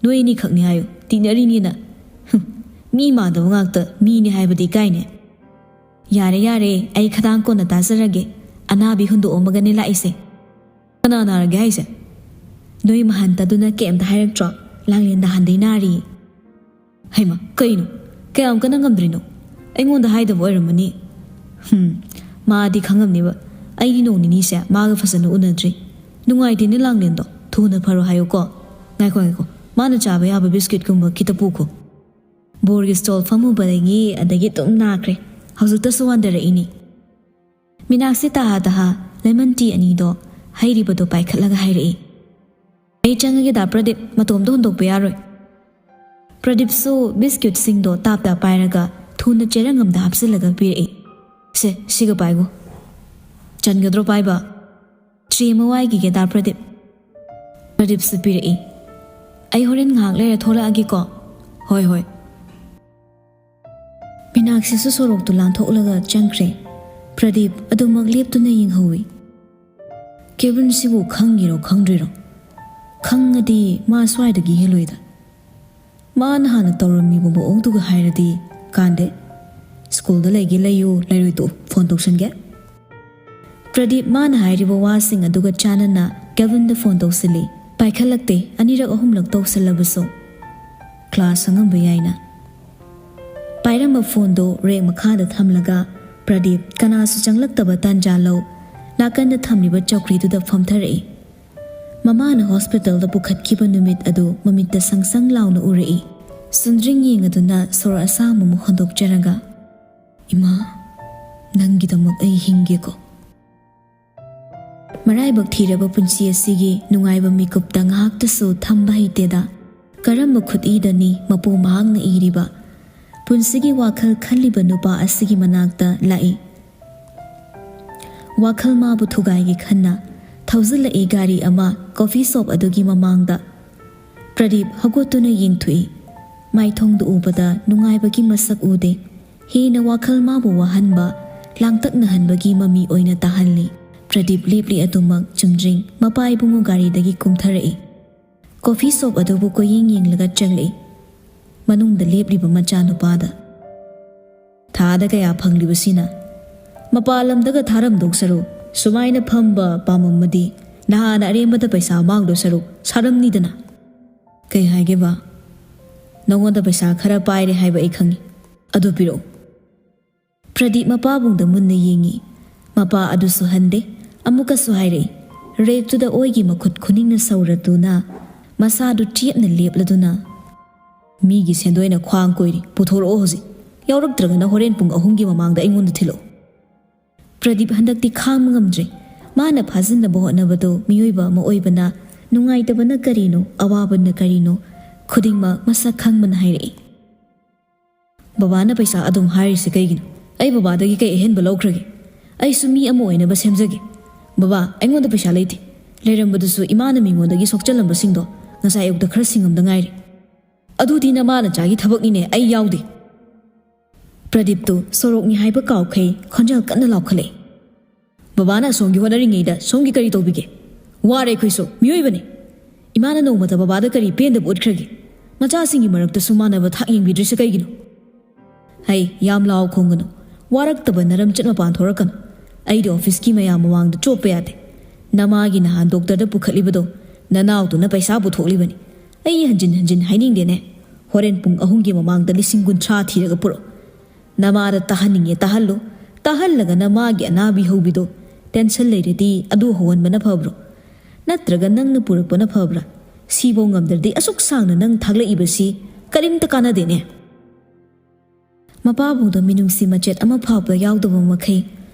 ꯅꯣꯏ ꯑꯅꯤꯈꯛꯅꯤ ꯍꯥꯏꯌꯨ, ꯇꯤꯟꯅꯔꯤꯅꯤꯅ꯫ ꯍꯨꯝ, ꯃꯤ ꯃꯥꯟꯗꯕ ꯉꯥꯛꯇ ꯃꯤꯅꯤ ꯍꯥꯏꯕꯗꯤ ꯏꯀꯥꯏꯅꯦ꯫" "ꯌꯥꯔꯦ ꯌꯥꯔꯦ, ꯑꯩ ꯈꯗꯥꯡ ꯀꯣꯟꯅ ꯇꯥꯖꯔꯒꯦ꯫ ꯑꯅꯥꯕꯤ ꯍꯨꯟꯗꯣꯛꯑꯝꯃꯒꯅꯦ ꯂꯥꯛꯏꯁꯦ꯫" "ꯀꯅꯥ ꯅꯥꯔꯒꯦ ꯍꯥꯏꯁꯦ?" "ꯅꯣꯏ ꯃꯍꯟꯇꯗꯨꯅ ꯀꯩꯝꯇ ꯍꯥꯏꯔꯛꯇ꯭ꯔꯣ? ꯂꯥꯡꯂꯦꯟꯗ ꯍꯥꯟꯗꯩ ꯅꯥꯔꯤ꯫" "ꯍꯩꯃ, ꯀꯩꯅꯣ? ꯀꯌꯥꯝ ꯀꯟꯅ ꯉꯝꯗ꯭ꯔꯤꯅꯣ? ꯑꯩꯉꯣꯟꯗ ꯍꯥꯏꯗꯕ ꯑꯣꯏꯔꯝꯃꯅꯤ꯫" "ꯍꯨꯝ, ꯃꯥꯗꯤ ꯈꯪꯉꯝꯅꯤꯕ꯫ ꯑꯩꯗꯤ ꯅꯣꯡ ꯅꯤꯅꯤꯁꯦ ꯃꯥꯒ ꯐꯖꯅ ꯎꯅꯗ꯭ꯔꯤ꯫ ꯅꯨꯡꯉꯥꯏꯇꯦꯅꯦ ꯂꯥꯡꯂꯦꯟꯗꯣ꯫ ꯊꯨꯅ ꯐꯔꯣ ꯍꯥꯏꯌꯨꯀꯣ꯫" "ꯉꯥꯏꯈꯣ, ꯉꯥꯏꯈꯣ꯫ ꯃꯥꯅ ꯆꯥꯕ ꯌꯥꯕ ꯕꯤꯁꯀꯤꯠꯀꯨꯝꯕ ꯈꯤꯇ ꯄꯨꯈꯣ꯫" ꯕꯣꯔꯒꯤ ꯁ꯭ꯇꯣꯜ ꯐꯝꯃꯨꯕꯗꯒꯤ ꯑꯗꯒꯤ ꯑꯗꯨꯝ ꯅꯥꯈ꯭ꯔꯦ꯫ ꯍꯧꯖꯤꯛꯇꯁꯨ ꯋꯥꯟꯊꯔꯛꯏꯅꯤ꯫ ꯃꯤꯅꯥꯛꯁꯤ ꯇꯍꯥ ꯇꯍꯥ ꯂꯦꯃꯟ ꯇꯤ ꯑꯅꯤꯗꯣ ꯍꯩꯔꯤꯕꯗꯣ ꯄꯥꯏꯈꯠꯂꯒ ꯍꯥꯏꯔꯛꯏ, "ꯑꯩ ꯆꯪꯉꯒꯦ ꯗꯥ ꯄ꯭ꯔꯗꯤꯞ, ꯃꯇꯣꯝꯇ ꯍꯨꯟꯗꯣꯛꯄ ꯌꯥꯔꯣꯏ꯫" ꯄ꯭ꯔꯗꯤꯞꯁꯨ ꯕꯤꯁꯀꯤꯠꯁꯤꯡꯗꯣ ꯇꯥꯞ ꯇꯥꯞ ꯄꯥꯏꯔꯒ ꯊꯨꯅ ꯆꯦꯔꯪ ꯑꯃꯗ ꯍꯥꯞꯆꯤꯜꯂꯒ ꯄꯤꯔꯛꯏ꯫ "ꯁꯦ, ꯁꯤꯒ ꯄꯥꯏꯒꯣ꯫" "ꯆꯟꯒꯗ꯭ꯔꯣ ꯄꯥꯏꯕ?" "ꯇ꯭ꯔꯦ ꯑꯃ ꯋꯥꯏꯈꯤꯒꯦ ꯗꯥ ꯄ꯭ꯔꯗꯤꯞ꯫" ꯄ꯭ꯔꯗꯤꯞꯁꯨ ꯄꯤꯔꯛꯏ꯫ "ꯑꯩ ꯍꯣꯔꯦꯟ ꯉꯥꯏꯍꯥꯛ ꯂꯩꯔ ꯊꯣꯛꯂꯛꯑꯒꯦꯀꯣ꯫ "ꯍꯣꯏ, ꯍꯣꯏ꯫" ꯃꯤꯅꯥꯛꯁꯤꯁꯨ ꯁꯣꯔꯣꯛꯇꯨ ꯂꯥꯟꯊꯣꯛꯂꯒ ꯆꯪꯈ꯭ꯔꯦ꯫ ꯄ꯭ꯔꯗꯤꯞ ꯑꯗꯨꯃꯛ ꯂꯦꯞꯇꯨꯅ ꯌꯦꯡꯍꯧꯏ꯫ ꯀꯦꯕꯤꯟꯁꯤꯕꯨ ꯈꯪꯉꯤꯔꯣ ꯈꯪꯗ꯭ꯔꯤꯔꯣ? ꯈꯪꯉꯗꯤ ꯃꯥ ꯁ꯭ꯋꯥꯏꯗꯒꯤ ꯍꯦꯜꯂꯣꯏꯗ꯫ ꯃꯥꯅ ꯍꯥꯟꯅ ꯇꯧꯔꯝꯃꯤꯕ ꯃꯑꯣꯡꯗꯨꯒ ꯍꯥꯏꯔꯗꯤ ꯀꯥꯟꯗꯦ꯫ ꯁ꯭ꯀꯨꯜꯗ ꯂꯩꯒꯦ ꯂꯩꯌꯨ, ꯂꯩꯔꯣꯏ ꯇꯣꯛꯎ, ꯐꯣꯟ ꯇꯧꯁꯟꯒꯦ꯫ ꯄ꯭ꯔꯗꯤꯞ ꯃꯥꯅ ꯍꯥꯏꯔꯤꯕ ꯋꯥꯁꯤꯡ ꯑꯗꯨꯒ ꯆꯥꯟꯅꯅ ꯀꯦꯕꯤꯟꯗ ꯐꯣꯟ ꯇꯧꯁꯤꯜꯂꯤ꯫ ꯄꯥꯏꯈꯠꯂꯛꯇꯦ, ꯑꯅꯤꯔꯛ ꯑꯍꯨꯝꯂꯛ ꯇꯧꯁꯤꯜꯂꯕꯁꯨ꯫ ꯀ꯭ꯂꯥꯁ ꯑꯉꯝꯕ ꯌꯥꯏꯅ꯫ ꯄꯥꯏꯔꯝꯕ ꯐꯣꯟꯗꯣ ꯔꯦꯛ ꯃꯈꯥꯗ ꯊꯝꯂꯒ ꯄ꯭ꯔꯗꯤꯞ ꯀꯅꯥꯁꯨ ꯆꯪꯂꯛꯇꯕ ꯇꯥꯟꯖꯥ ꯂꯧ ꯅꯥꯀꯟꯗ ꯊꯝꯂꯤꯕ ꯆꯧꯀ꯭ꯔꯤꯗꯨꯗ ꯐꯝꯊꯔꯛꯏ꯫ ꯃꯃꯥꯅ ꯍꯣꯁꯄꯤꯇꯥꯜꯗ ꯄꯨꯈꯠꯈꯤꯕ ꯅꯨꯃꯤꯠ ꯑꯗꯨ ꯃꯃꯤꯠꯇ ꯁꯪ ꯁꯪ ꯂꯥꯎꯅ ꯎꯔꯛꯏ꯫ ꯁꯨꯟꯗ꯭ꯔꯤꯡ ꯌꯦꯡꯗꯨꯅ ꯁꯣꯔ ꯑꯁꯥꯡꯕ ꯑꯃ ꯍꯣꯟꯗꯣꯛꯆꯔꯒ, "ꯏꯃꯥ, ꯅꯪꯒꯤꯗꯃꯛ ꯑꯩ ꯍꯤꯡꯒꯦꯀꯣ꯫" ꯃꯔꯥꯏꯕꯛ ꯊꯤꯔꯕ ꯄꯨꯟꯁꯤ ꯑꯁꯤꯒꯤ ꯅꯨꯡꯉꯥꯏꯕ ꯃꯤꯀꯨꯞꯇ ꯉꯥꯏꯍꯥꯛꯇꯁꯨ ꯊꯝꯕ ꯍꯩꯇꯦꯗ꯫ ꯀꯔꯝꯕ ꯈꯨꯠꯏꯗꯅꯤ ꯃꯄꯨ ꯃꯍꯥꯛꯅ ꯏꯔꯤꯕ? ꯄꯨꯟꯁꯤꯒꯤ ꯋꯥꯈꯜ ꯈꯜꯂꯤꯕ ꯅꯨꯄꯥ ꯑꯁꯤꯒꯤ ꯃꯅꯥꯛꯇ ꯂꯥꯛꯏ꯫ ꯋꯥꯈꯜ ꯃꯥꯕꯨ ꯊꯨꯒꯥꯏꯒꯦ ꯈꯟꯅ ꯊꯧꯖꯤꯜꯂꯛꯏ ꯒꯥꯔꯤ ꯑꯃ ꯀꯣꯐꯤ ꯁꯣꯞ ꯑꯗꯨꯒꯤ ꯃꯃꯥꯡꯗ꯫ ꯄ꯭ꯔꯗꯤꯞ ꯍꯧꯒꯠꯇꯨꯅ ꯌꯦꯡꯊꯣꯛꯏ꯫ ꯃꯥꯏꯊꯣꯡꯗꯨ ꯎꯕꯗ ꯅꯨꯡꯉꯥꯏꯕꯒꯤ ꯃꯁꯛ ꯎꯗꯦ꯫ ꯍꯦꯟꯅ ꯋꯥꯈꯜ ꯃꯥꯕꯨ ꯋꯥꯍꯟꯕ ꯂꯥꯡꯇꯛꯅꯍꯟꯕꯒꯤ ꯃꯃꯤ ꯑꯣꯏꯅ ꯇꯥꯍꯜꯂꯤ꯫ ꯄ꯭ꯔꯗꯤꯞ ꯂꯦꯞꯂꯤ ꯑꯗꯨꯃꯛ ꯆꯨꯝꯗ꯭ꯔꯤꯡ ꯃꯄꯥ ꯏꯕꯨꯡꯉꯣ ꯒꯥꯔꯤꯗꯒꯤ ꯀꯨꯝꯊꯔꯛꯏ꯫ ꯀꯣꯐꯤ ꯁꯣꯞ ꯑꯗꯨꯕꯨ ꯀꯣꯏꯌꯦꯡ ꯌꯦꯡꯂꯒ ꯆꯪꯂꯛꯏ꯫ ꯃꯅꯨꯡꯗ ꯂꯦꯞꯂꯤꯕ ꯃꯆꯥꯅꯨꯄꯥꯗ, "ꯊꯥꯗ ꯀꯌꯥ ꯐꯪꯂꯤꯕꯁꯤꯅ? ꯃꯄꯥꯟ ꯂꯝꯗꯒ ꯊꯥꯔꯝꯗꯧ ꯁꯔꯨꯛ ꯁꯨꯃꯥꯏꯅ ꯐꯝꯕ ꯄꯥꯝꯃꯝꯃꯗꯤ ꯅꯍꯥꯟꯅ ꯑꯔꯦꯝꯕꯗ ꯄꯩꯁꯥ ꯃꯥꯡꯗꯧ ꯁꯔꯨꯛ ꯁꯥꯔꯝꯅꯤꯗꯅ꯫" "ꯀꯩ ꯍꯥꯏꯒꯦꯕ? ꯅꯉꯣꯟꯗ ꯄꯩꯁꯥ ꯈꯔ ꯄꯥꯏꯔꯦ ꯍꯥꯏꯕ ꯑꯩ ꯈꯪꯉꯤ꯫ ꯑꯗꯨ ꯄꯤꯔꯛꯑꯣ꯫" ꯄ꯭ꯔꯗꯤꯞ ꯃꯄꯥꯕꯨꯡꯗ ꯃꯨꯟꯅ ꯌꯦꯡꯉꯤ꯫ ꯃꯄꯥ ꯑꯗꯨꯁꯨ ꯍꯟꯗꯦ꯫ ꯑꯃꯨꯛꯀꯁꯨ ꯍꯥꯏꯔꯛꯏ꯫ ꯔꯦꯛꯇꯨꯗ ꯑꯣꯏꯒꯤ ꯃꯈꯨꯠ ꯈꯨꯅꯤꯡꯅ ꯁꯧꯔꯗꯨꯅ ꯃꯁꯥꯗꯨ ꯆꯦꯠꯅ ꯂꯦꯞꯂꯗꯨꯅ, "ꯃꯤꯒꯤ ꯁꯦꯟꯗꯣꯏꯅ ꯈ꯭ꯋꯥꯡ ꯀꯣꯏꯔꯤ, ꯄꯨꯊꯣꯔꯛꯑꯣ ꯍꯧꯖꯤꯛ꯫ ꯌꯥꯎꯔꯛꯇ꯭ꯔꯒꯅ ꯍꯣꯔꯦꯟ ꯄꯨꯡ ꯑꯍꯨꯝꯒꯤ ꯃꯃꯥꯡꯗ ꯑꯩꯉꯣꯟꯗ ꯊꯤꯜꯂꯛꯑꯣ꯫" ꯄ꯭ꯔꯗꯤꯞ ꯍꯟꯗꯛꯇꯤ ꯈꯥꯡꯕ ꯉꯝꯗ꯭ꯔꯦ꯫ ꯃꯥꯅ ꯐꯥꯖꯤꯟꯅꯕ ꯍꯣꯠꯅꯕꯗꯨ ꯃꯤꯑꯣꯏꯕ ꯑꯃ ꯑꯣꯏꯕꯅ ꯅꯨꯡꯉꯥꯏꯇꯕꯅ ꯀꯔꯤꯅꯣ, ꯑꯋꯥꯕꯅ ꯀꯔꯤꯅꯣ, ꯈꯨꯗꯤꯡꯃꯛ ꯃꯁꯛ ꯈꯪꯕꯅ ꯍꯥꯏꯔꯛꯏ꯫ "ꯕꯕꯥꯅ ꯄꯩꯁꯥ ꯑꯗꯨꯝ ꯍꯥꯏꯔꯤꯁꯦ ꯀꯩꯒꯤꯅꯣ? ꯑꯩ ꯕꯕꯥꯗꯒꯤ ꯀꯩ ꯑꯍꯦꯟꯕ ꯂꯧꯈ꯭ꯔꯒꯦ? ꯑꯩꯁꯨ ꯃꯤ ꯑꯃ ꯑꯣꯏꯅꯕ ꯁꯦꯝꯖꯒꯦ꯫ ꯕꯕꯥ, ꯑꯩꯉꯣꯟꯗ ꯄꯩꯁꯥ ꯂꯩꯇꯦ꯫ ꯂꯩꯔꯝꯕꯗꯨꯁꯨ ꯏꯃꯥꯅ ꯃꯤꯉꯣꯟꯗꯒꯤ ꯁꯣꯛꯆꯜꯂꯝꯕꯁꯤꯡꯗꯣ ꯉꯁꯥꯏ ꯑꯌꯨꯛꯇ ꯈꯔ ꯁꯤꯡꯉꯝꯗ ꯉꯥꯏꯔꯤ꯫" ꯑꯗꯨꯗꯤ ꯅꯃꯥ ꯅꯆꯥꯒꯤ ꯊꯕꯛꯅꯤꯅꯦ, ꯑꯩ ꯌꯥꯎꯗꯦ꯫ ꯄ꯭ꯔꯗꯤꯞꯇꯨ ꯁꯣꯔꯣꯛꯅꯤ ꯍꯥꯏꯕ ꯀꯥꯎꯈꯩ ꯈꯣꯟꯖꯦꯜ ꯀꯟꯅ ꯂꯥꯎꯈꯠꯂꯛꯏ꯫ ꯕꯕꯥꯅ ꯑꯁꯣꯝꯒꯤ ꯍꯣꯠꯅꯔꯤꯉꯩꯗ ꯁꯣꯝꯒꯤ ꯀꯔꯤ ꯇꯧꯕꯤꯒꯦ? ꯋꯥꯔꯦ ꯑꯩꯈꯣꯏꯁꯨ, ꯃꯤꯑꯣꯏꯕꯅꯤ꯫ ꯏꯃꯥꯅ ꯅꯣꯡꯃꯇ ꯕꯕꯥꯗ ꯀꯔꯤ ꯄꯦꯟꯗꯕ ꯎꯠꯈ꯭ꯔꯒꯦ? ꯃꯆꯥꯁꯤꯡꯒꯤ ꯃꯔꯛꯇꯁꯨ ꯃꯥꯟꯅꯕ ꯊꯥꯛ ꯌꯦꯡꯕꯤꯗ꯭ꯔꯤꯁꯦ ꯀꯩꯒꯤꯅꯣ? ꯍꯩ, ꯌꯥꯝ ꯂꯥꯎ ꯈꯣꯡꯒꯅꯨ꯫ ꯋꯥꯔꯛꯇꯕ ꯅꯔꯝꯆꯠ ꯃꯄꯥꯟ ꯊꯣꯔꯛꯀꯅꯨ꯫ ꯑꯩꯗꯤ ꯑꯣꯐꯤꯁꯀꯤ ꯃꯌꯥꯝ ꯃꯃꯥꯡꯗ ꯆꯣꯞꯄ ꯌꯥꯗꯦ꯫ ꯅꯃꯥꯒꯤ ꯅꯍꯥꯟ ꯗꯣꯛꯇꯔꯗ ꯄꯨꯈꯠꯂꯤꯕꯗꯣ ꯅꯅꯥꯎꯗꯨꯅ ꯄꯩꯁꯥ ꯄꯨꯊꯣꯛꯂꯤꯕꯅꯤ꯫ ꯑꯩ ꯍꯟꯖꯤꯟ ꯍꯟꯖꯤꯟ ꯍꯥꯏꯅꯤꯡꯗꯦꯅꯦ꯫ ꯍꯣꯔꯦꯟ ꯄꯨꯡ ꯑꯍꯨꯝꯒꯤ ꯃꯃꯥꯡꯗ ꯂꯤꯁꯤꯡ ꯀꯨꯟꯊ꯭ꯔꯥ ꯊꯤꯔꯒ ꯄꯨꯔꯛꯑꯣ꯫ ꯅꯃꯥꯗ ꯇꯥꯍꯟꯅꯤꯡꯉꯦ ꯇꯥꯍꯜꯂꯨ꯫ ꯇꯥꯍꯜꯂꯒ ꯅꯃꯥꯒꯤ ꯑꯅꯥꯕꯤ ꯍꯧꯕꯤꯗꯣ ꯇꯦꯟꯁꯟ ꯂꯩꯔꯗꯤ ꯑꯗꯨ ꯍꯧꯍꯟꯕꯅ ꯐꯕ꯭ꯔꯣ? ꯅꯠꯇ꯭ꯔꯒ ꯅꯪꯅ ꯄꯨꯔꯛꯄꯅ ꯐꯕ꯭ꯔꯥ? ꯁꯤꯐꯧ ꯉꯝꯗ꯭ꯔꯗꯤ ꯑꯁꯨꯛ ꯁꯥꯡꯅ ꯅꯪ ꯊꯥꯒꯠꯂꯛꯏꯕꯁꯤ ꯀꯔꯤꯝꯇ ꯀꯥꯟꯅꯗꯦꯅꯦ꯫ ꯃꯄꯥꯕꯨꯡꯗꯣ ꯃꯤꯅꯨꯡꯁꯤ ꯃꯆꯦꯠ ꯑꯃ ꯐꯥꯎꯕ ꯌꯥꯎꯗꯕ ꯃꯈꯩ,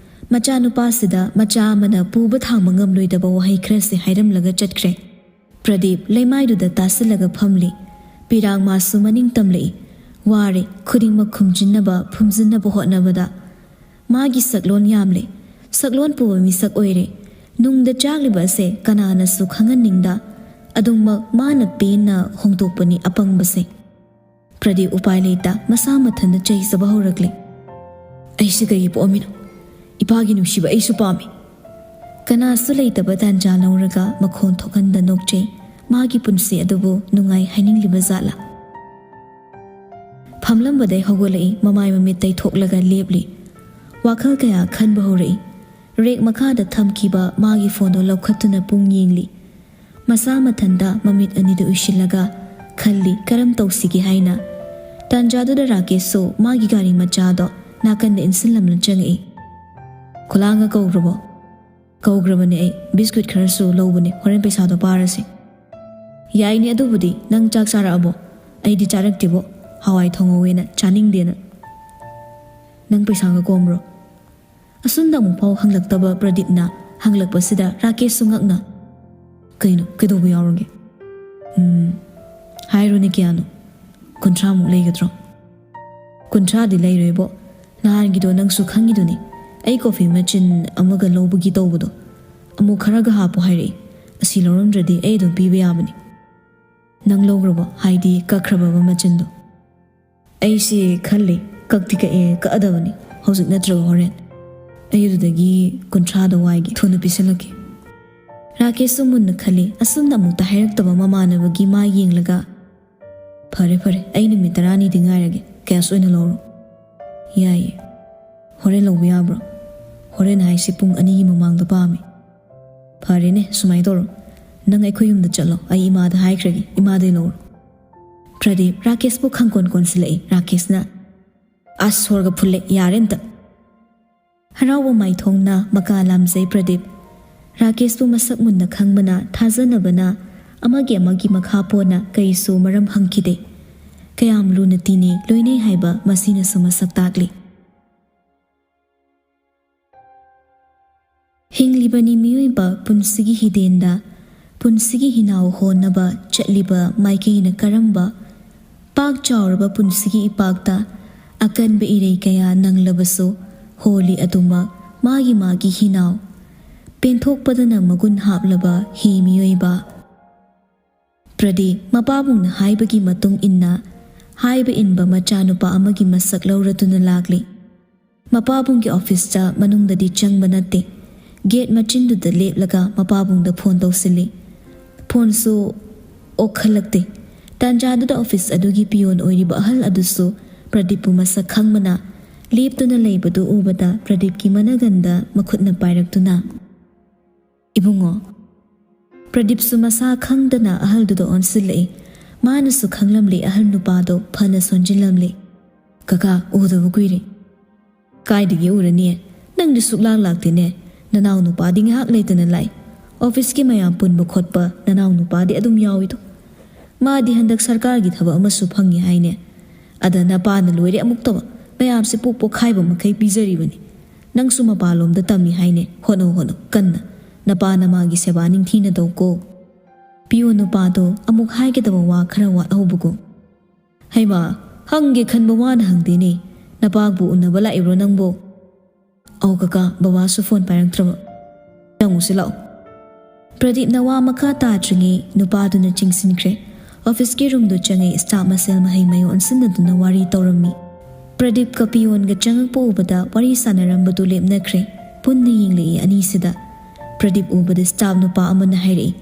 ꯃꯆꯥꯅꯨꯄꯥꯁꯤꯗ ꯃꯆꯥ ꯑꯃꯅ ꯄꯨꯕ ꯊꯥꯡꯕ ꯉꯝꯂꯣꯏꯗꯕ ꯋꯥꯍꯩ ꯈꯔꯁꯦ ꯍꯥꯏꯔꯝꯂꯒ ꯆꯠꯈ꯭ꯔꯦ꯫ ꯄ꯭ꯔꯗꯤꯞ ꯂꯩꯃꯥꯏꯗꯨꯗ ꯇꯥꯁꯤꯜꯂꯒ ꯐꯝꯂꯤ꯫ ꯄꯤꯔꯥꯡ ꯃꯥꯁꯨ ꯃꯅꯤꯡ ꯇꯝꯂꯛꯏ꯫ ꯋꯥꯔꯦ, ꯈꯨꯗꯤꯡꯃꯛ ꯈꯨꯝꯖꯤꯟꯅꯕ, ꯐꯨꯝꯖꯤꯟꯅꯕ ꯍꯣꯠꯅꯕꯗ꯫ ꯃꯥꯒꯤ ꯁꯛꯂꯣꯟ ꯌꯥꯝꯂꯦ꯫ ꯁꯛꯂꯣꯟ ꯄꯨꯕ ꯃꯤꯁꯛ ꯑꯣꯏꯔꯦ꯫ ꯅꯨꯡꯗ ꯆꯥꯛꯂꯤꯕ ꯑꯁꯦ ꯀꯅꯥꯅꯁꯨ ꯈꯪꯍꯟꯅꯤꯡꯗ꯫ ꯑꯗꯨꯃꯛ ꯃꯥꯅ ꯄꯦꯟꯅ ꯍꯣꯡꯗꯣꯛꯄꯅꯤ ꯑꯄꯪꯕꯁꯦ꯫ ꯄ꯭ꯔꯗꯤꯞ ꯎꯄꯥꯏ ꯂꯩꯇ ꯃꯁꯥ ꯃꯊꯟꯇ ꯆꯩꯖꯕ ꯍꯧꯔꯛꯂꯦ꯫ "ꯑꯩꯁꯦ ꯀꯩꯒꯤ ꯄꯣꯛꯑꯝꯃꯤꯅꯣ? ꯏꯄꯥꯒꯤ ꯅꯨꯡꯁꯤꯕ ꯑꯩꯁꯨ ꯄꯥꯝꯃꯤ꯫" ꯀꯅꯥꯁꯨ ꯂꯩꯇꯕ ꯇꯥꯟꯖꯥ ꯂꯧꯔꯒ ꯃꯈꯣꯟ ꯊꯣꯛꯍꯟꯗ ꯅꯣꯛꯆꯩ꯫ ꯃꯥꯒꯤ ꯄꯨꯟꯁꯤ ꯑꯗꯨꯕꯨ ꯅꯨꯡꯉꯥꯏ ꯍꯥꯏꯅꯤꯡꯂꯤꯕ ꯖꯥꯠꯂꯥ? ꯐꯝꯂꯝꯕꯗꯩ ꯍꯧꯒꯠꯂꯛꯏ, ꯃꯃꯥꯏ ꯃꯃꯤꯠ ꯇꯩꯊꯣꯛꯂꯒ ꯂꯦꯞꯂꯤ꯫ ꯋꯥꯈꯜ ꯀꯌꯥ ꯈꯟꯕ ꯍꯧꯔꯛꯏ꯫ ꯔꯦꯛ ꯃꯈꯥꯗ ꯊꯝꯈꯤꯕ ꯃꯥꯒꯤ ꯐꯣꯟꯗꯣ ꯂꯧꯈꯠꯇꯨꯅ ꯄꯨꯡ ꯌꯦꯡꯂꯤ꯫ ꯃꯁꯥ ꯃꯊꯟꯇ ꯃꯃꯤꯠ ꯑꯅꯤꯗꯨ ꯎꯏꯁꯤꯜꯂꯒ ꯈꯜꯂꯤ ꯀꯔꯝ ꯇꯧꯁꯤꯒꯦ ꯍꯥꯏꯅ꯫ ꯇꯥꯟꯖꯥꯗꯨꯗ ꯔꯥꯀꯦꯁꯁꯨ ꯃꯥꯒꯤ ꯒꯥꯔꯤ ꯃꯆꯥꯗꯣ ꯅꯥꯀꯟꯗ ꯏꯟꯁꯤꯜꯂꯝꯂ ꯆꯪꯉꯛꯏ꯫ "ꯈꯨꯂꯥꯡꯒ ꯀꯧꯈ꯭ꯔꯕꯣ?" "ꯀꯧꯈ꯭ꯔꯕꯅꯦ ꯑꯩ꯫ ꯕꯤꯁꯀꯨꯠ ꯈꯔꯁꯨ ꯂꯧꯕꯅꯦ, ꯍꯣꯔꯦꯟ ꯄꯩꯁꯥꯗꯣ ꯄꯥꯔꯁꯦ꯫" "ꯌꯥꯏꯅꯦ ꯑꯗꯨꯕꯨꯗꯤ꯫ ꯅꯪ ꯆꯥꯛ ꯆꯥꯔꯛꯑꯕꯣ? ꯑꯩꯗꯤ ꯆꯥꯔꯛꯇꯦꯕꯣ꯫ ꯍꯋꯥꯏ ꯊꯣꯡꯍꯧꯋꯦꯅ ꯆꯥꯅꯤꯡꯗꯦꯅ꯫" "ꯅꯪ ꯄꯩꯁꯥꯒ ꯀꯣꯝꯕ꯭ꯔꯣ?" ꯑꯁꯨꯝꯅ ꯑꯃꯨꯛꯐꯥꯎ ꯍꯪꯂꯛꯇꯕ ꯄ꯭ꯔꯗꯤꯞꯅ ꯍꯪꯂꯛꯄꯁꯤꯗ ꯔꯥꯀꯦꯁꯁꯨ ꯉꯛꯅ, "ꯀꯩꯅꯣ? ꯀꯩꯗꯧꯕ ꯌꯥꯎꯔꯒꯦ?" "ꯎꯝ, ꯍꯥꯏꯔꯣꯅꯦ ꯀꯌꯥꯅꯣ? ꯀꯨꯟꯊ꯭ꯔꯥꯃꯨꯛ ꯂꯩꯒꯗ꯭ꯔꯣ?" "ꯀꯨꯟꯊ꯭ꯔꯥꯗꯤ ꯂꯩꯔꯣꯏꯕꯣ꯫ ꯅꯍꯥꯟꯒꯤꯗꯣ ꯅꯪꯁꯨ ꯈꯪꯉꯤꯗꯨꯅꯤ꯫ ꯑꯩ ꯀꯣꯐꯤ ꯃꯦꯆꯤꯟ ꯑꯃꯒ ꯂꯧꯕꯒꯤ ꯇꯧꯕꯗꯣ꯫ ꯑꯃꯨꯛ ꯈꯔꯒ ꯍꯥꯞꯄꯣ ꯍꯥꯏꯔꯛꯏ꯫ ꯑꯁꯤ ꯂꯧꯔꯝꯗ꯭ꯔꯗꯤ ꯑꯩ ꯑꯗꯨꯝ ꯄꯤꯕ ꯌꯥꯕꯅꯤ꯫" "ꯅꯪ ꯂꯧꯈ꯭ꯔꯕꯣ? ꯍꯥꯏꯗꯤ ꯀꯛꯈ꯭ꯔꯕꯕ ꯃꯆꯤꯟꯗꯣ?" "ꯑꯩꯁꯦ ꯈꯜꯂꯤ, ꯀꯛꯇꯤ ꯀꯛꯑꯦ, ꯀꯛꯑꯗꯕꯅꯤ, ꯍꯧꯖꯤꯛ ꯅꯠꯇ꯭ꯔꯒ ꯍꯣꯔꯦꯟ꯫ ꯑꯩ ꯑꯗꯨꯗꯒꯤ ꯀꯨꯟꯊ꯭ꯔꯥꯗ ꯋꯥꯏꯒꯦ, ꯊꯨꯅ ꯄꯤꯁꯜꯂꯛꯀꯦ"꯫ ꯔꯥꯀꯦꯁꯁꯨ ꯃꯨꯟꯅ ꯈꯜꯂꯤ꯫ ꯑꯁꯨꯝꯅ ꯑꯃꯨꯛꯇ ꯍꯥꯏꯔꯛꯇꯕ ꯃꯃꯥꯟꯅꯕꯒꯤ ꯃꯥꯏ ꯌꯦꯡꯂꯒ, "ꯐꯔꯦ ꯐꯔꯦ, ꯑꯩ ꯅꯨꯃꯤꯠ ꯇꯔꯥꯅꯤꯗꯤ ꯉꯥꯏꯔꯒꯦ, ꯀꯦꯁ ꯑꯣꯏꯅ ꯂꯧꯔꯣ"꯫ "ꯌꯥꯏꯌꯦ, ꯍꯣꯔꯦꯟ ꯂꯧꯕ ꯌꯥꯕ꯭ꯔꯣ?" "ꯍꯣꯔꯦꯟ ꯍꯥꯏꯁꯦ ꯄꯨꯡ ꯑꯅꯤꯒꯤ ꯃꯃꯥꯡꯗ ꯄꯥꯝꯃꯤ"꯫ "ꯐꯔꯦꯅꯦ, ꯁꯨꯃꯥꯏꯅ ꯇꯧꯔꯣ, ꯅꯪ ꯑꯩꯈꯣꯏ ꯌꯨꯝꯗ ꯆꯠꯂꯣ, ꯑꯩ ꯏꯃꯥꯗ ꯍꯥꯏꯈ꯭ꯔꯒꯦ, ꯏꯃꯥꯗꯩ ꯂꯧꯔꯣ"꯫ ꯄ꯭ꯔꯗꯤꯞ ꯔꯥꯀꯦꯁꯄꯨ ꯈꯪꯀꯣꯟ ꯀꯣꯟꯁꯤꯜꯂꯛꯏ꯫ ꯔꯥꯀꯦꯁꯅ, "ꯑꯁ, ꯁꯣꯔꯒ ꯐꯨꯜꯂꯦ, ꯌꯥꯔꯦ ꯑꯝꯇ"꯫ ꯍꯔꯥꯎꯕ ꯃꯥꯏꯊꯣꯡꯅ ꯃꯀꯥ ꯂꯥꯝꯖꯩ ꯄ꯭ꯔꯗꯤꯞ꯫ ꯔꯥꯀꯦꯁꯄꯨ ꯃꯁꯛ ꯃꯨꯟꯅ ꯈꯪꯕꯅ, ꯊꯥꯖꯅꯕꯅ, ꯑꯃꯒꯤ ꯑꯃꯒꯤ ꯃꯈꯥ ꯄꯣꯟꯅ ꯀꯩꯁꯨ ꯃꯔꯝ ꯍꯪꯈꯤꯗꯦ꯫ ꯀꯌꯥꯝ ꯂꯨꯅ ꯇꯤꯟꯅꯩ, ꯂꯣꯏꯅꯩ ꯍꯥꯏꯕ ꯃꯁꯤꯅꯁꯨ ꯃꯁꯛ ꯇꯥꯛꯂꯤ꯫ ꯍꯤꯡꯂꯤꯕꯅꯤ ꯃꯤꯑꯣꯏꯕ ꯄꯨꯟꯁꯤꯒꯤ ꯍꯤꯗꯦꯟꯗ, ꯄꯨꯟꯁꯤꯒꯤ ꯍꯤꯅꯥꯎ ꯍꯣꯟꯅꯕ ꯆꯠꯂꯤꯕ ꯃꯥꯏꯀꯩꯅ ꯀꯔꯝꯕ? ꯄꯥꯛ ꯆꯥꯎꯔꯕ ꯄꯨꯟꯁꯤꯒꯤ ꯏꯄꯥꯛꯇ ꯑꯀꯟꯕ ꯏꯔꯩ ꯀꯌꯥ ꯅꯪꯂꯕꯁꯨ, ꯍꯣꯜꯂꯤ ꯑꯗꯨꯃꯛ ꯃꯥꯒꯤ ꯃꯥꯒꯤ ꯍꯤꯅꯥꯎ꯫ ꯄꯦꯟꯊꯣꯛꯄꯗꯅ ꯃꯒꯨꯟ ꯍꯥꯞꯂꯕ ꯍꯤ ꯃꯤꯑꯣꯏꯕ꯫ ꯄ꯭ꯔꯗꯤꯞ ꯃꯄꯥꯕꯨꯡꯅ ꯍꯥꯏꯕꯒꯤ ꯃꯇꯨꯡ ꯏꯟꯅ ꯍꯥꯏꯕ ꯏꯟꯕ ꯃꯆꯥꯅꯨꯄꯥ ꯑꯃꯒꯤ ꯃꯁꯛ ꯂꯧꯔꯗꯨꯅ ꯂꯥꯛꯂꯤ꯫ ꯃꯄꯥꯕꯨꯡꯒꯤ ꯑꯣꯐꯤꯁꯇ ꯃꯅꯨꯡꯗꯗꯤ ꯆꯪꯕ ꯅꯠꯇꯦ꯫ ꯒꯦꯠ ꯃꯆꯤꯟꯗꯨꯗ ꯂꯦꯞꯂꯒ ꯃꯄꯥꯕꯨꯡꯗ ꯐꯣꯟ ꯇꯧꯁꯤꯜꯂꯤ꯫ ꯐꯣꯟꯁꯨ ꯑꯣꯛꯈꯠꯂꯛꯇꯦ꯫ ꯇꯥꯟꯖꯥꯗꯨꯗ ꯑꯣꯐꯤꯁ ꯑꯗꯨꯒꯤ ꯄꯤꯌꯣꯟ ꯑꯣꯏꯔꯤꯕ ꯑꯍꯜ ꯑꯗꯨꯁꯨ ꯄ꯭ꯔꯗꯤꯞꯄꯨ ꯃꯁꯛ ꯈꯪꯕꯅ ꯂꯦꯞꯇꯨꯅ ꯂꯩꯕꯗꯨ ꯎꯕꯗ ꯄ꯭ꯔꯗꯤꯞꯀꯤ ꯃꯅꯒꯟꯗ ꯃꯈꯨꯠꯅ ꯄꯥꯏꯔꯛꯇꯨꯅ, "ꯏꯕꯨꯡꯉꯣ"꯫ ꯄ꯭ꯔꯗꯤꯞꯁꯨ ꯃꯁꯥ ꯈꯪꯗꯅ ꯑꯍꯜꯗꯨꯗ ꯑꯣꯟꯁꯤꯜꯂꯛꯏ꯫ ꯃꯥꯅꯁꯨ ꯈꯪꯂꯝꯂꯤ ꯑꯍꯜ ꯅꯨꯄꯥꯗꯣ ꯐꯅ ꯁꯣꯟꯖꯤꯜꯂꯝꯂꯤ꯫ "ꯀꯀꯥ, ꯎꯗꯕ ꯀꯨꯏꯔꯦ"꯫ "ꯀꯥꯏꯗꯒꯤ ꯎꯔꯅꯤ? ꯅꯪꯗꯤ ꯁꯨꯛꯂꯥꯛ ꯂꯥꯛꯇꯦꯅꯦ꯫ ꯅꯅꯥꯎ ꯅꯨꯄꯥꯗꯤ ꯉꯥꯏꯍꯥꯛ ꯂꯩꯇꯅ ꯂꯥꯛꯏ꯫ ꯑꯣꯐꯤꯁꯀꯤ ꯃꯌꯥꯝ ꯄꯨꯟꯕ ꯈꯣꯠꯄ ꯅꯅꯥꯎ ꯅꯨꯄꯥꯗꯤ ꯑꯗꯨꯝ ꯌꯥꯎꯏꯗꯣ꯫ ꯃꯥꯗꯤ ꯍꯟꯗꯛ ꯁꯔꯀꯥꯔꯒꯤ ꯊꯕꯛ ꯑꯃꯁꯨ ꯐꯪꯉꯤ ꯍꯥꯏꯅꯦ꯫ ꯑꯗ ꯅꯄꯥꯅ ꯂꯣꯏꯔꯦ ꯑꯃꯨꯛꯇꯕ, ꯃꯌꯥꯝꯁꯦ ꯄꯣꯛ ꯄꯣꯛꯈꯥꯏꯕ ꯃꯈꯩ ꯄꯤꯖꯔꯤꯕꯅꯤ꯫ ꯅꯪꯁꯨ ꯃꯄꯥꯟꯂꯣꯝꯗ ꯇꯝꯃꯤ ꯍꯥꯏꯅꯦ, ꯍꯣꯠꯅꯧ ꯍꯣꯠꯅꯧ ꯀꯟꯅ꯫ ꯅꯄꯥ ꯅꯃꯥꯒꯤ ꯁꯦꯕꯥ ꯅꯤꯡꯊꯤꯅ ꯇꯧꯀꯣ"꯫ ꯄꯤꯌꯣꯟ ꯅꯨꯄꯥꯗꯣ ꯑꯃꯨꯛ ꯍꯥꯏꯒꯗꯕ ꯋꯥ ꯈꯔ ꯋꯥꯠꯍꯧꯕꯒꯨꯝ꯫ "ꯍꯩꯃꯥ, ꯍꯪꯒꯦ ꯈꯟꯕ ꯋꯥꯅ ꯍꯪꯗꯦꯅꯦ꯫ ꯅꯄꯥꯕꯨ ꯎꯅꯕ ꯂꯥꯛꯏꯕ꯭ꯔꯣ ꯅꯪꯕꯣ?" "ꯑꯧ ꯀꯀꯥ, ꯕꯕꯥꯁꯨ ꯐꯣꯟ ꯄꯥꯏꯔꯛꯇ꯭ꯔꯕ꯫ ꯆꯪꯉꯨꯁꯤ ꯂꯥꯛꯑꯣ"꯫ ꯄ꯭ꯔꯗꯤꯞꯅ ꯋꯥ ꯃꯈꯥ ꯇꯥꯗ꯭ꯔꯤꯉꯩ ꯅꯨꯄꯥꯗꯨꯅ ꯆꯤꯡꯁꯤꯟꯈ꯭ꯔꯦ꯫ ꯑꯣꯐꯤꯁꯀꯤ ꯔꯨꯝꯗꯨ ꯆꯪꯉꯦ꯫ ꯁ꯭ꯇꯥꯐ ꯃꯁꯦꯜ ꯃꯍꯩ ꯃꯌꯣꯟ ꯁꯤꯟꯅꯗꯨꯅ ꯋꯥꯔꯤ ꯇꯧꯔꯝꯃꯤ꯫ ꯄ꯭ꯔꯗꯤꯞꯀ ꯄꯤꯌꯣꯟꯒ ꯆꯪꯉꯛꯄ ꯎꯕꯗ ꯋꯥꯔꯤ ꯁꯥꯟꯅꯔꯝꯕꯗꯨ ꯂꯦꯞꯅꯈ꯭ꯔꯦ꯫ ꯄꯨꯟꯅ ꯌꯦꯡꯂꯛꯏ ꯑꯅꯤꯁꯤꯗ꯫ ꯄ꯭ꯔꯗꯤꯞ ꯎꯕꯗ ꯁ꯭ꯇꯥꯐ ꯅꯨꯄꯥ ꯑꯃꯅ ꯍꯥꯏꯔꯛꯏ,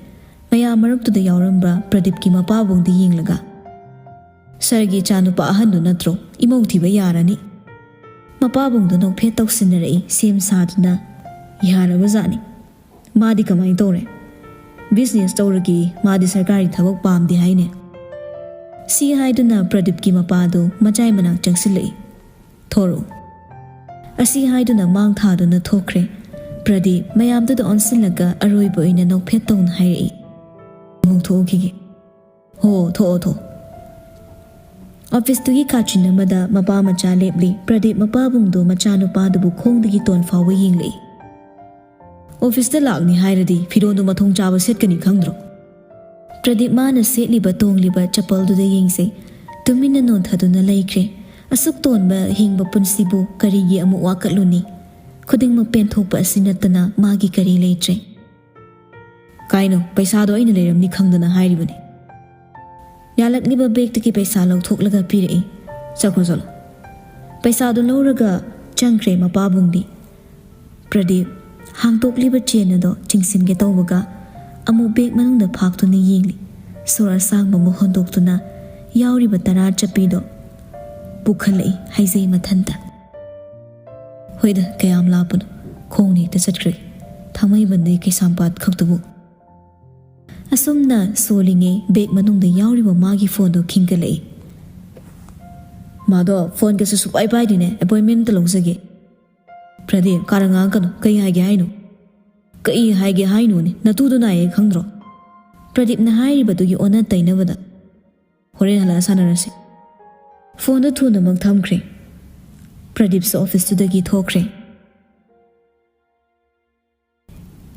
ꯃꯌꯥꯝ ꯃꯔꯛꯇꯨꯗ ꯌꯥꯎꯔꯝꯕ ꯄ꯭ꯔꯗꯤꯞꯀꯤ ꯃꯄꯥꯕꯨꯡꯗꯤ ꯌꯦꯡꯂꯒ, "ꯁꯔꯒꯤ ꯏꯆꯥ ꯅꯨꯄꯥ ꯑꯍꯟꯗꯨ ꯅꯠꯇ꯭ꯔꯣ? ꯏꯃꯧ ꯊꯤꯕ ꯌꯥꯔꯅꯤ"꯫ ꯃꯄꯥꯕꯨꯡꯗꯨ ꯅꯣꯛꯐꯦꯠ ꯇꯧꯁꯤꯟꯅꯔꯛꯏ ꯁꯦꯝ ꯁꯥꯗꯨꯅ꯫ "ꯌꯥꯔꯕꯖꯥꯠꯅꯤ꯫ ꯃꯥꯗꯤ ꯀꯃꯥꯏꯅ ꯇꯧꯔꯦ?" "ꯕꯤꯖꯤꯅꯦꯁ ꯇꯧꯔꯒꯦ, ꯃꯥꯗꯤ ꯁꯔꯀꯥꯔꯒꯤ ꯊꯕꯛ ꯄꯥꯝꯗꯦ ꯍꯥꯏꯅꯦ"꯫ ꯁꯤ ꯍꯥꯏꯗꯨꯅ ꯄ꯭ꯔꯗꯤꯞꯀꯤ ꯃꯄꯥꯗꯨ ꯃꯆꯥꯏ ꯃꯅꯥꯛ ꯆꯪꯁꯤꯜꯂꯛꯏ꯫ "ꯊꯣꯔꯛꯎ"꯫ ꯑꯁꯤ ꯍꯥꯏꯗꯨꯅ ꯃꯥꯡ ꯊꯥꯗꯨꯅ ꯊꯣꯛꯈ꯭ꯔꯦ꯫ ꯄ꯭ꯔꯗꯤꯞ ꯃꯌꯥꯝꯗꯨꯗ ꯑꯣꯟꯁꯤꯜꯂꯒ ꯑꯔꯣꯏꯕ ꯑꯣꯏꯅ ꯅꯣꯛꯐꯦꯠ ꯇꯧꯅ ꯍꯥꯏꯔꯛꯏ, "ꯑꯃꯨꯛ ꯊꯣꯛꯎꯈꯤꯒꯦ"꯫ "ꯍꯣ, ꯊꯣꯛꯑꯣ, ꯊꯣꯛꯑꯣ"꯫ ꯑꯣꯐꯤꯁꯇꯨꯒꯤ ꯀꯥꯆꯤꯟ ꯑꯃꯗ ꯃꯄꯥ ꯃꯆꯥ ꯂꯦꯞꯂꯤ꯫ ꯄ꯭ꯔꯗꯤꯞ ꯃꯄꯥꯕꯨꯡꯗꯨ ꯃꯆꯥꯅꯨꯄꯥꯗꯨꯕꯨ ꯈꯣꯡꯗꯒꯤ ꯇꯣꯟ ꯐꯥꯎꯕ ꯌꯦꯡꯂꯛꯏ꯫ "ꯑꯣꯐꯤꯁꯇ ꯂꯥꯛꯅꯤ ꯍꯥꯏꯔꯗꯤ ꯐꯤꯔꯣꯟꯗꯨ ꯃꯊꯣꯡ ꯆꯥꯕ ꯁꯦꯠꯀꯅꯤ ꯈꯪꯗ꯭ꯔꯣ?" ꯄ꯭ꯔꯗꯤꯞ ꯃꯥꯅ ꯁꯦꯠꯂꯤꯕ ꯇꯣꯡꯂꯤꯕ ꯆꯄꯜꯗꯨꯗ ꯌꯦꯡꯖꯩ꯫ ꯇꯨꯃꯤꯟꯅ ꯅꯣꯟꯊꯗꯨꯅ ꯂꯩꯈ꯭ꯔꯦ꯫ ꯑꯁꯨꯛ ꯇꯣꯟꯕ ꯍꯤꯡꯕ ꯄꯨꯟꯁꯤꯕꯨ ꯀꯔꯤꯒꯤ ꯑꯃꯨꯛ ꯋꯥꯀꯠꯂꯨꯅꯤ? ꯈꯨꯗꯤꯡꯃꯛ ꯄꯦꯟꯊꯣꯛꯄ ꯑꯁꯤ ꯅꯠꯇꯅ ꯃꯥꯒꯤ ꯀꯔꯤ ꯂꯩꯇ꯭ꯔꯦ꯫ "ꯀꯥꯏꯅꯣ, ꯄꯩꯁꯥꯗꯣ ꯑꯩꯅ ꯂꯩꯔꯝꯅꯤ ꯈꯪꯗꯅ ꯍꯥꯏꯔꯤꯕꯅꯤ"꯫ ꯌꯥꯜꯂꯛꯂꯤꯕ ꯕꯦꯒꯇꯒꯤ ꯄꯩꯁꯥ ꯂꯧꯊꯣꯛꯂꯒ ꯄꯤꯔꯛꯏ꯫ "ꯆꯠꯈ꯭ꯔꯣ ꯆꯠꯂꯣ"꯫ ꯄꯩꯁꯥꯗꯨ ꯂꯧꯔꯒ ꯆꯪꯈ꯭ꯔꯦ ꯃꯄꯥꯕꯨꯡꯗꯤ꯫ ꯄ꯭ꯔꯗꯤꯞ ꯍꯥꯡꯗꯣꯛꯂꯤꯕ ꯆꯦꯟ ꯑꯗꯣ ꯆꯤꯡꯁꯤꯟꯒꯦ ꯇꯧꯕꯒ ꯑꯃꯨꯛ ꯕꯦꯒ ꯃꯅꯨꯡꯗ ꯐꯥꯛꯇꯨꯅ ꯌꯦꯡꯂꯤ꯫ ꯁꯣꯔ ꯑꯁꯥꯡꯕ ꯑꯃ ꯍꯣꯟꯗꯣꯛꯇꯨꯅ ꯌꯥꯎꯔꯤꯕ ꯇꯔꯥ ꯆꯠꯄꯤꯗꯣ ꯄꯨꯈꯠꯂꯛꯏ ꯍꯥꯏꯖꯩ ꯃꯊꯟꯇ꯫ "ꯍꯣꯏꯗ, ꯀꯌꯥꯝ ꯂꯥꯞꯄꯅꯣ? ꯈꯣꯡꯅ ꯍꯦꯛꯇ ꯆꯠꯈ꯭ꯔꯒꯦ"꯫ ꯊꯥꯡꯃꯩꯕꯟꯗꯒꯤ ꯀꯩꯁꯥꯝꯄꯥꯠ ꯈꯛꯇꯕꯨ꯫ ꯑꯁꯨꯝꯅ ꯁꯣꯜꯂꯤꯉꯩ ꯕꯦꯒ ꯃꯅꯨꯡꯗ ꯌꯥꯎꯔꯤꯕ ꯃꯥꯒꯤ ꯐꯣꯟꯗꯨ ꯈꯤꯡꯒꯠꯂꯛꯏ꯫ "ꯃꯥꯗꯣ ꯐꯣꯟꯒꯁꯨ ꯁꯨꯛꯄꯥꯏ ꯄꯥꯏꯗꯦꯅꯦ, ꯑꯦꯄꯣꯏꯟꯃꯦꯟ ꯑꯝꯇ ꯂꯧꯖꯒꯦ"꯫ "ꯄ꯭ꯔꯗꯤꯞ, ꯀꯥꯔꯟ ꯉꯥꯡꯉꯛꯀꯅꯨ꯫ ꯀꯩ ꯍꯥꯏꯒꯦ ꯍꯥꯏꯅꯣ?" "ꯀꯩ ꯍꯥꯏꯒꯦ ꯍꯥꯏꯅꯣꯅꯦ? ꯅꯇꯨꯗꯣ ꯅꯥꯏꯌꯦ ꯈꯪꯗ꯭ꯔꯣ?" ꯄ꯭ꯔꯗꯤꯞꯅ ꯍꯥꯏꯔꯤꯕꯗꯨꯒꯤ ꯑꯣꯟꯅ ꯇꯩꯅꯕꯗ, "ꯍꯣꯔꯦꯟ ꯍꯜꯂꯛꯑ ꯁꯥꯟꯅꯔꯁꯤ"꯫ ꯐꯣꯟꯗꯨ ꯊꯨꯅꯃꯛ ꯊꯝꯈ꯭ꯔꯦ꯫ ꯄ꯭ꯔꯗꯤꯞꯁꯨ ꯑꯣꯐꯤꯁꯇꯨꯗꯒꯤ ꯊꯣꯛꯈ꯭ꯔꯦ꯫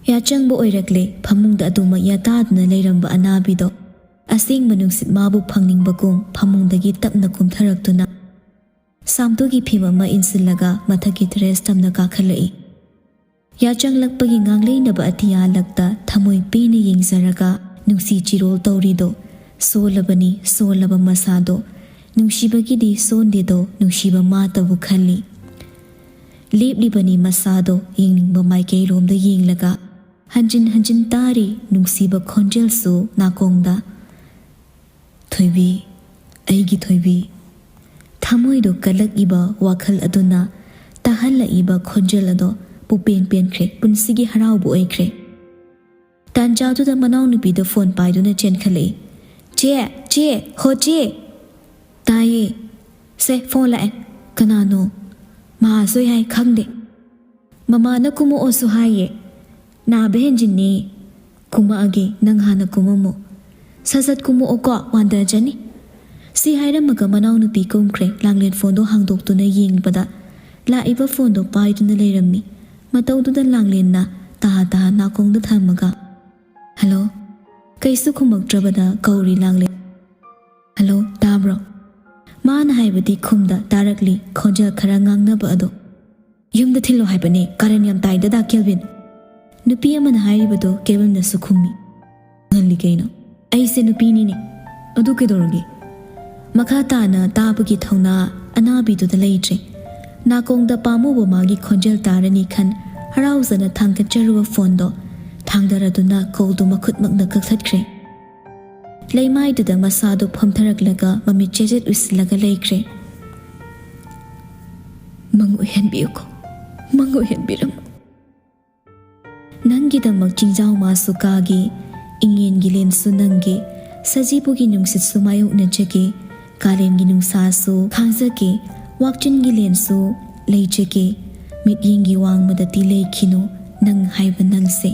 ꯌꯥꯆꯪꯕ ꯑꯣꯏꯔꯛꯂꯦ꯫ ꯐꯃꯨꯡꯗ ꯑꯗꯨꯃꯛ ꯌꯥꯇꯥꯗꯨꯅ ꯂꯩꯔꯝꯕ ꯑꯅꯥꯕꯤꯗꯣ ꯑꯁꯦꯡꯕ ꯅꯨꯡꯁꯤꯠ ꯃꯥꯕꯨ ꯐꯪꯅꯤꯡꯕꯒꯨꯝ ꯐꯃꯨꯡꯗꯒꯤ ꯇꯞꯅ ꯀꯨꯝꯊꯔꯛꯇꯨꯅ ꯁꯥꯝꯇꯨꯒꯤ ꯐꯤꯝ ꯑꯃ ꯏꯟꯁꯤꯜꯂꯒ ꯃꯊꯛꯀꯤ ꯇꯦꯔꯦꯁ ꯇꯝꯅ ꯀꯥꯈꯠꯂꯛꯏ꯫ ꯌꯥꯆꯪꯂꯛꯄꯒꯤ ꯉꯥꯡꯂꯩꯅꯕ ꯑꯇꯤꯌꯥ ꯂꯛꯇ ꯊꯃꯣꯏ ꯄꯦꯟꯅ ꯌꯦꯡꯖꯔꯒ ꯅꯨꯡꯁꯤ ꯆꯤꯔꯣꯜ ꯇꯧꯔꯤꯗꯣ ꯁꯣꯜꯂꯕꯅꯤ ꯁꯣꯜꯂꯕ ꯃꯁꯥꯗꯣ, ꯅꯨꯡꯁꯤꯕꯒꯤꯗꯤ ꯁꯣꯟꯗꯦꯗꯣ, ꯅꯨꯡꯁꯤꯕ ꯃꯥꯇꯕꯨ ꯈꯜꯂꯤ꯫ ꯂꯦꯞꯂꯤꯕꯅꯤ ꯃꯁꯥꯗꯣ ꯌꯦꯡꯅꯤꯡꯕ ꯃꯥꯏꯀꯩꯔꯣꯝꯗ ꯌꯦꯡꯂꯒ꯫ ꯍꯟꯖꯤꯟ ꯍꯟꯖꯤꯟ ꯇꯥꯔꯤ ꯅꯨꯡꯁꯤꯕ ꯈꯣꯟꯖꯦꯜꯁꯨ ꯅꯥꯀꯣꯡꯗ꯫ "ꯊꯣꯏꯕꯤ, ꯑꯩꯒꯤ ꯊꯣꯏꯕꯤ"꯫ ꯊꯃꯣꯏꯗꯣ ꯀꯜꯂꯛꯏꯕ ꯋꯥꯈꯜ ꯑꯗꯨꯅ ꯇꯥꯍꯜꯂꯛꯏꯕ ꯈꯣꯟꯖꯦꯜ ꯑꯗꯣ ꯄꯨꯄꯦꯟ ꯄꯦꯟꯈ꯭ꯔꯦ, ꯄꯨꯟꯁꯤꯒꯤ ꯍꯔꯥꯎꯕ ꯑꯣꯏꯈ꯭ꯔꯦ꯫ ꯇꯥꯟꯖꯥꯗꯨꯗ ꯃꯅꯥꯎꯅꯨꯄꯤꯗ ꯐꯣꯟ ꯄꯥꯏꯗꯨꯅ ꯆꯦꯟꯈꯠꯂꯛꯏ꯫ "ꯆꯦ, ꯆꯦ, ꯍꯣ ꯆꯦ!" "ꯇꯥꯏꯌꯦ"꯫ "ꯁꯦ, ꯐꯣꯟ ꯂꯥꯛꯑꯦ"꯫ "ꯀꯅꯥꯅꯣ?" "ꯃꯥ ꯁꯣꯏ ꯍꯥꯏ, ꯈꯪꯗꯦ"꯫ "ꯃꯃꯥꯅ ꯀꯨꯝꯃꯛꯑꯣꯁꯨ ꯍꯥꯏꯌꯦ, ꯅꯥꯕ ꯍꯦꯟꯖꯤꯟꯅꯤ"꯫ "ꯀꯨꯝꯃꯛꯑꯒꯦ, ꯅꯪ ꯍꯥꯟꯅ ꯀꯨꯝꯃꯝꯃꯣ"꯫ "ꯁꯠ ꯁꯠ ꯀꯨꯝꯃꯛꯑꯣꯀꯣ, ꯋꯥꯟꯗꯖꯅꯤ"꯫ ꯁꯤ ꯍꯥꯏꯔꯝꯃꯒ ꯃꯅꯥꯎꯅꯨꯄꯤ ꯀꯨꯝꯈ꯭ꯔꯦ꯫ ꯂꯥꯡꯂꯦꯟ ꯐꯣꯟꯗꯣ ꯍꯥꯡꯗꯣꯛꯇꯨꯅ ꯌꯦꯡꯕꯗ ꯂꯥꯛꯏꯕ ꯐꯣꯟꯗꯣ ꯄꯥꯏꯗꯨꯅ ꯂꯩꯔꯝꯃꯤ꯫ ꯃꯇꯧꯗꯨꯗ ꯂꯥꯡꯂꯦꯟꯅ ꯇꯥ ꯇꯥ ꯅꯥꯀꯣꯡꯗ ꯊꯝꯃꯒ, "ꯍꯜꯂꯣ"꯫ ꯀꯩꯁꯨ ꯈꯨꯝꯃꯛꯇ꯭ꯔꯕꯗ ꯀꯧꯔꯤ ꯂꯥꯡꯂꯦꯟ꯫ "ꯍꯜꯂꯣ, ꯇꯥꯕ꯭ꯔꯣ?" ꯃꯥꯅ ꯍꯥꯏꯕꯗꯤ ꯈꯨꯝꯗ ꯇꯥꯔꯛꯂꯤ ꯈꯣꯟꯖꯦꯜ ꯈꯔ ꯉꯥꯡꯅꯕ ꯑꯗꯣ꯫ "ꯌꯨꯝꯗ ꯊꯤꯜꯂꯣ ꯍꯥꯏꯕꯅꯦ, ꯀꯥꯔꯟ ꯌꯥꯝ ꯇꯥꯏꯗ ꯗꯥ ꯀꯦꯜꯚꯤꯟ"꯫ ꯅꯨꯄꯤ ꯑꯃꯅ ꯍꯥꯏꯔꯤꯕꯗꯣ ꯀꯦꯚꯤꯟꯅꯁꯨ ꯈꯨꯝꯃꯤ꯫ "ꯉꯜꯂꯤ ꯀꯩꯅꯣ, ꯑꯩꯁꯦ ꯅꯨꯄꯤꯅꯤꯅꯦ"꯫ "ꯑꯗꯨ ꯀꯩꯗꯧꯔꯒꯦ?" ꯃꯈꯥ ꯇꯥꯅ ꯇꯥꯕꯒꯤ ꯊꯧꯅꯥ ꯑꯅꯥꯕꯤꯗꯨꯗ ꯂꯩꯇ꯭ꯔꯦ꯫ ꯅꯥꯀꯣꯡꯗ ꯄꯥꯝꯃꯨꯕ ꯃꯥꯒꯤ ꯈꯣꯟꯖꯦꯜ ꯇꯥꯔꯅꯤ ꯈꯟ ꯍꯔꯥꯎꯖꯅ ꯊꯥꯡꯒꯠꯆꯔꯨꯕ ꯐꯣꯟꯗꯣ ꯊꯥꯡꯗꯔꯗꯨꯅ ꯀꯣꯜꯗꯨ ꯃꯈꯨꯠꯃꯛꯅ ꯀꯛꯊꯠꯈ꯭ꯔꯦ꯫ ꯂꯩꯃꯥꯏꯗꯨꯗ ꯃꯁꯥꯗꯨ ꯐꯝꯊꯔꯛꯂꯒ ꯃꯃꯤꯠ ꯆꯦꯖꯦꯠ ꯎꯏꯁꯤꯜꯂꯒ ꯂꯩꯈ꯭ꯔꯦ꯫ "ꯃꯪ ꯑꯣꯏꯍꯟꯕꯤꯌꯨꯀꯣ, ꯃꯪ ꯑꯣꯏꯍꯟꯕꯤꯔꯝꯃꯨ"꯫ ꯅꯪꯒꯤꯗꯃꯛ ꯆꯤꯡꯖꯥꯎ ꯃꯥꯁꯨ ꯀꯥꯒꯦ, ꯏꯪꯉꯦꯟꯒꯤ ꯂꯦꯟꯁꯨ ꯅꯪꯒꯦ, ꯁꯖꯤꯕꯨꯒꯤ ꯅꯨꯡꯁꯤꯠꯁꯨ ꯃꯥꯌꯣꯛꯅꯖꯒꯦ, ꯀꯥꯂꯦꯟꯒꯤ ꯅꯨꯡꯁꯥꯁꯨ ꯈꯥꯡꯖꯒꯦ, ꯋꯥꯛꯆꯤꯟꯒꯤ ꯂꯦꯟꯁꯨ ꯂꯩꯖꯒꯦ, ꯃꯤꯠꯌꯦꯡꯒꯤ ꯋꯥꯡꯃꯗꯗꯤ ꯂꯩꯈꯤꯅꯨ ꯅꯪ ꯍꯥꯏꯕ ꯅꯪꯁꯦ꯫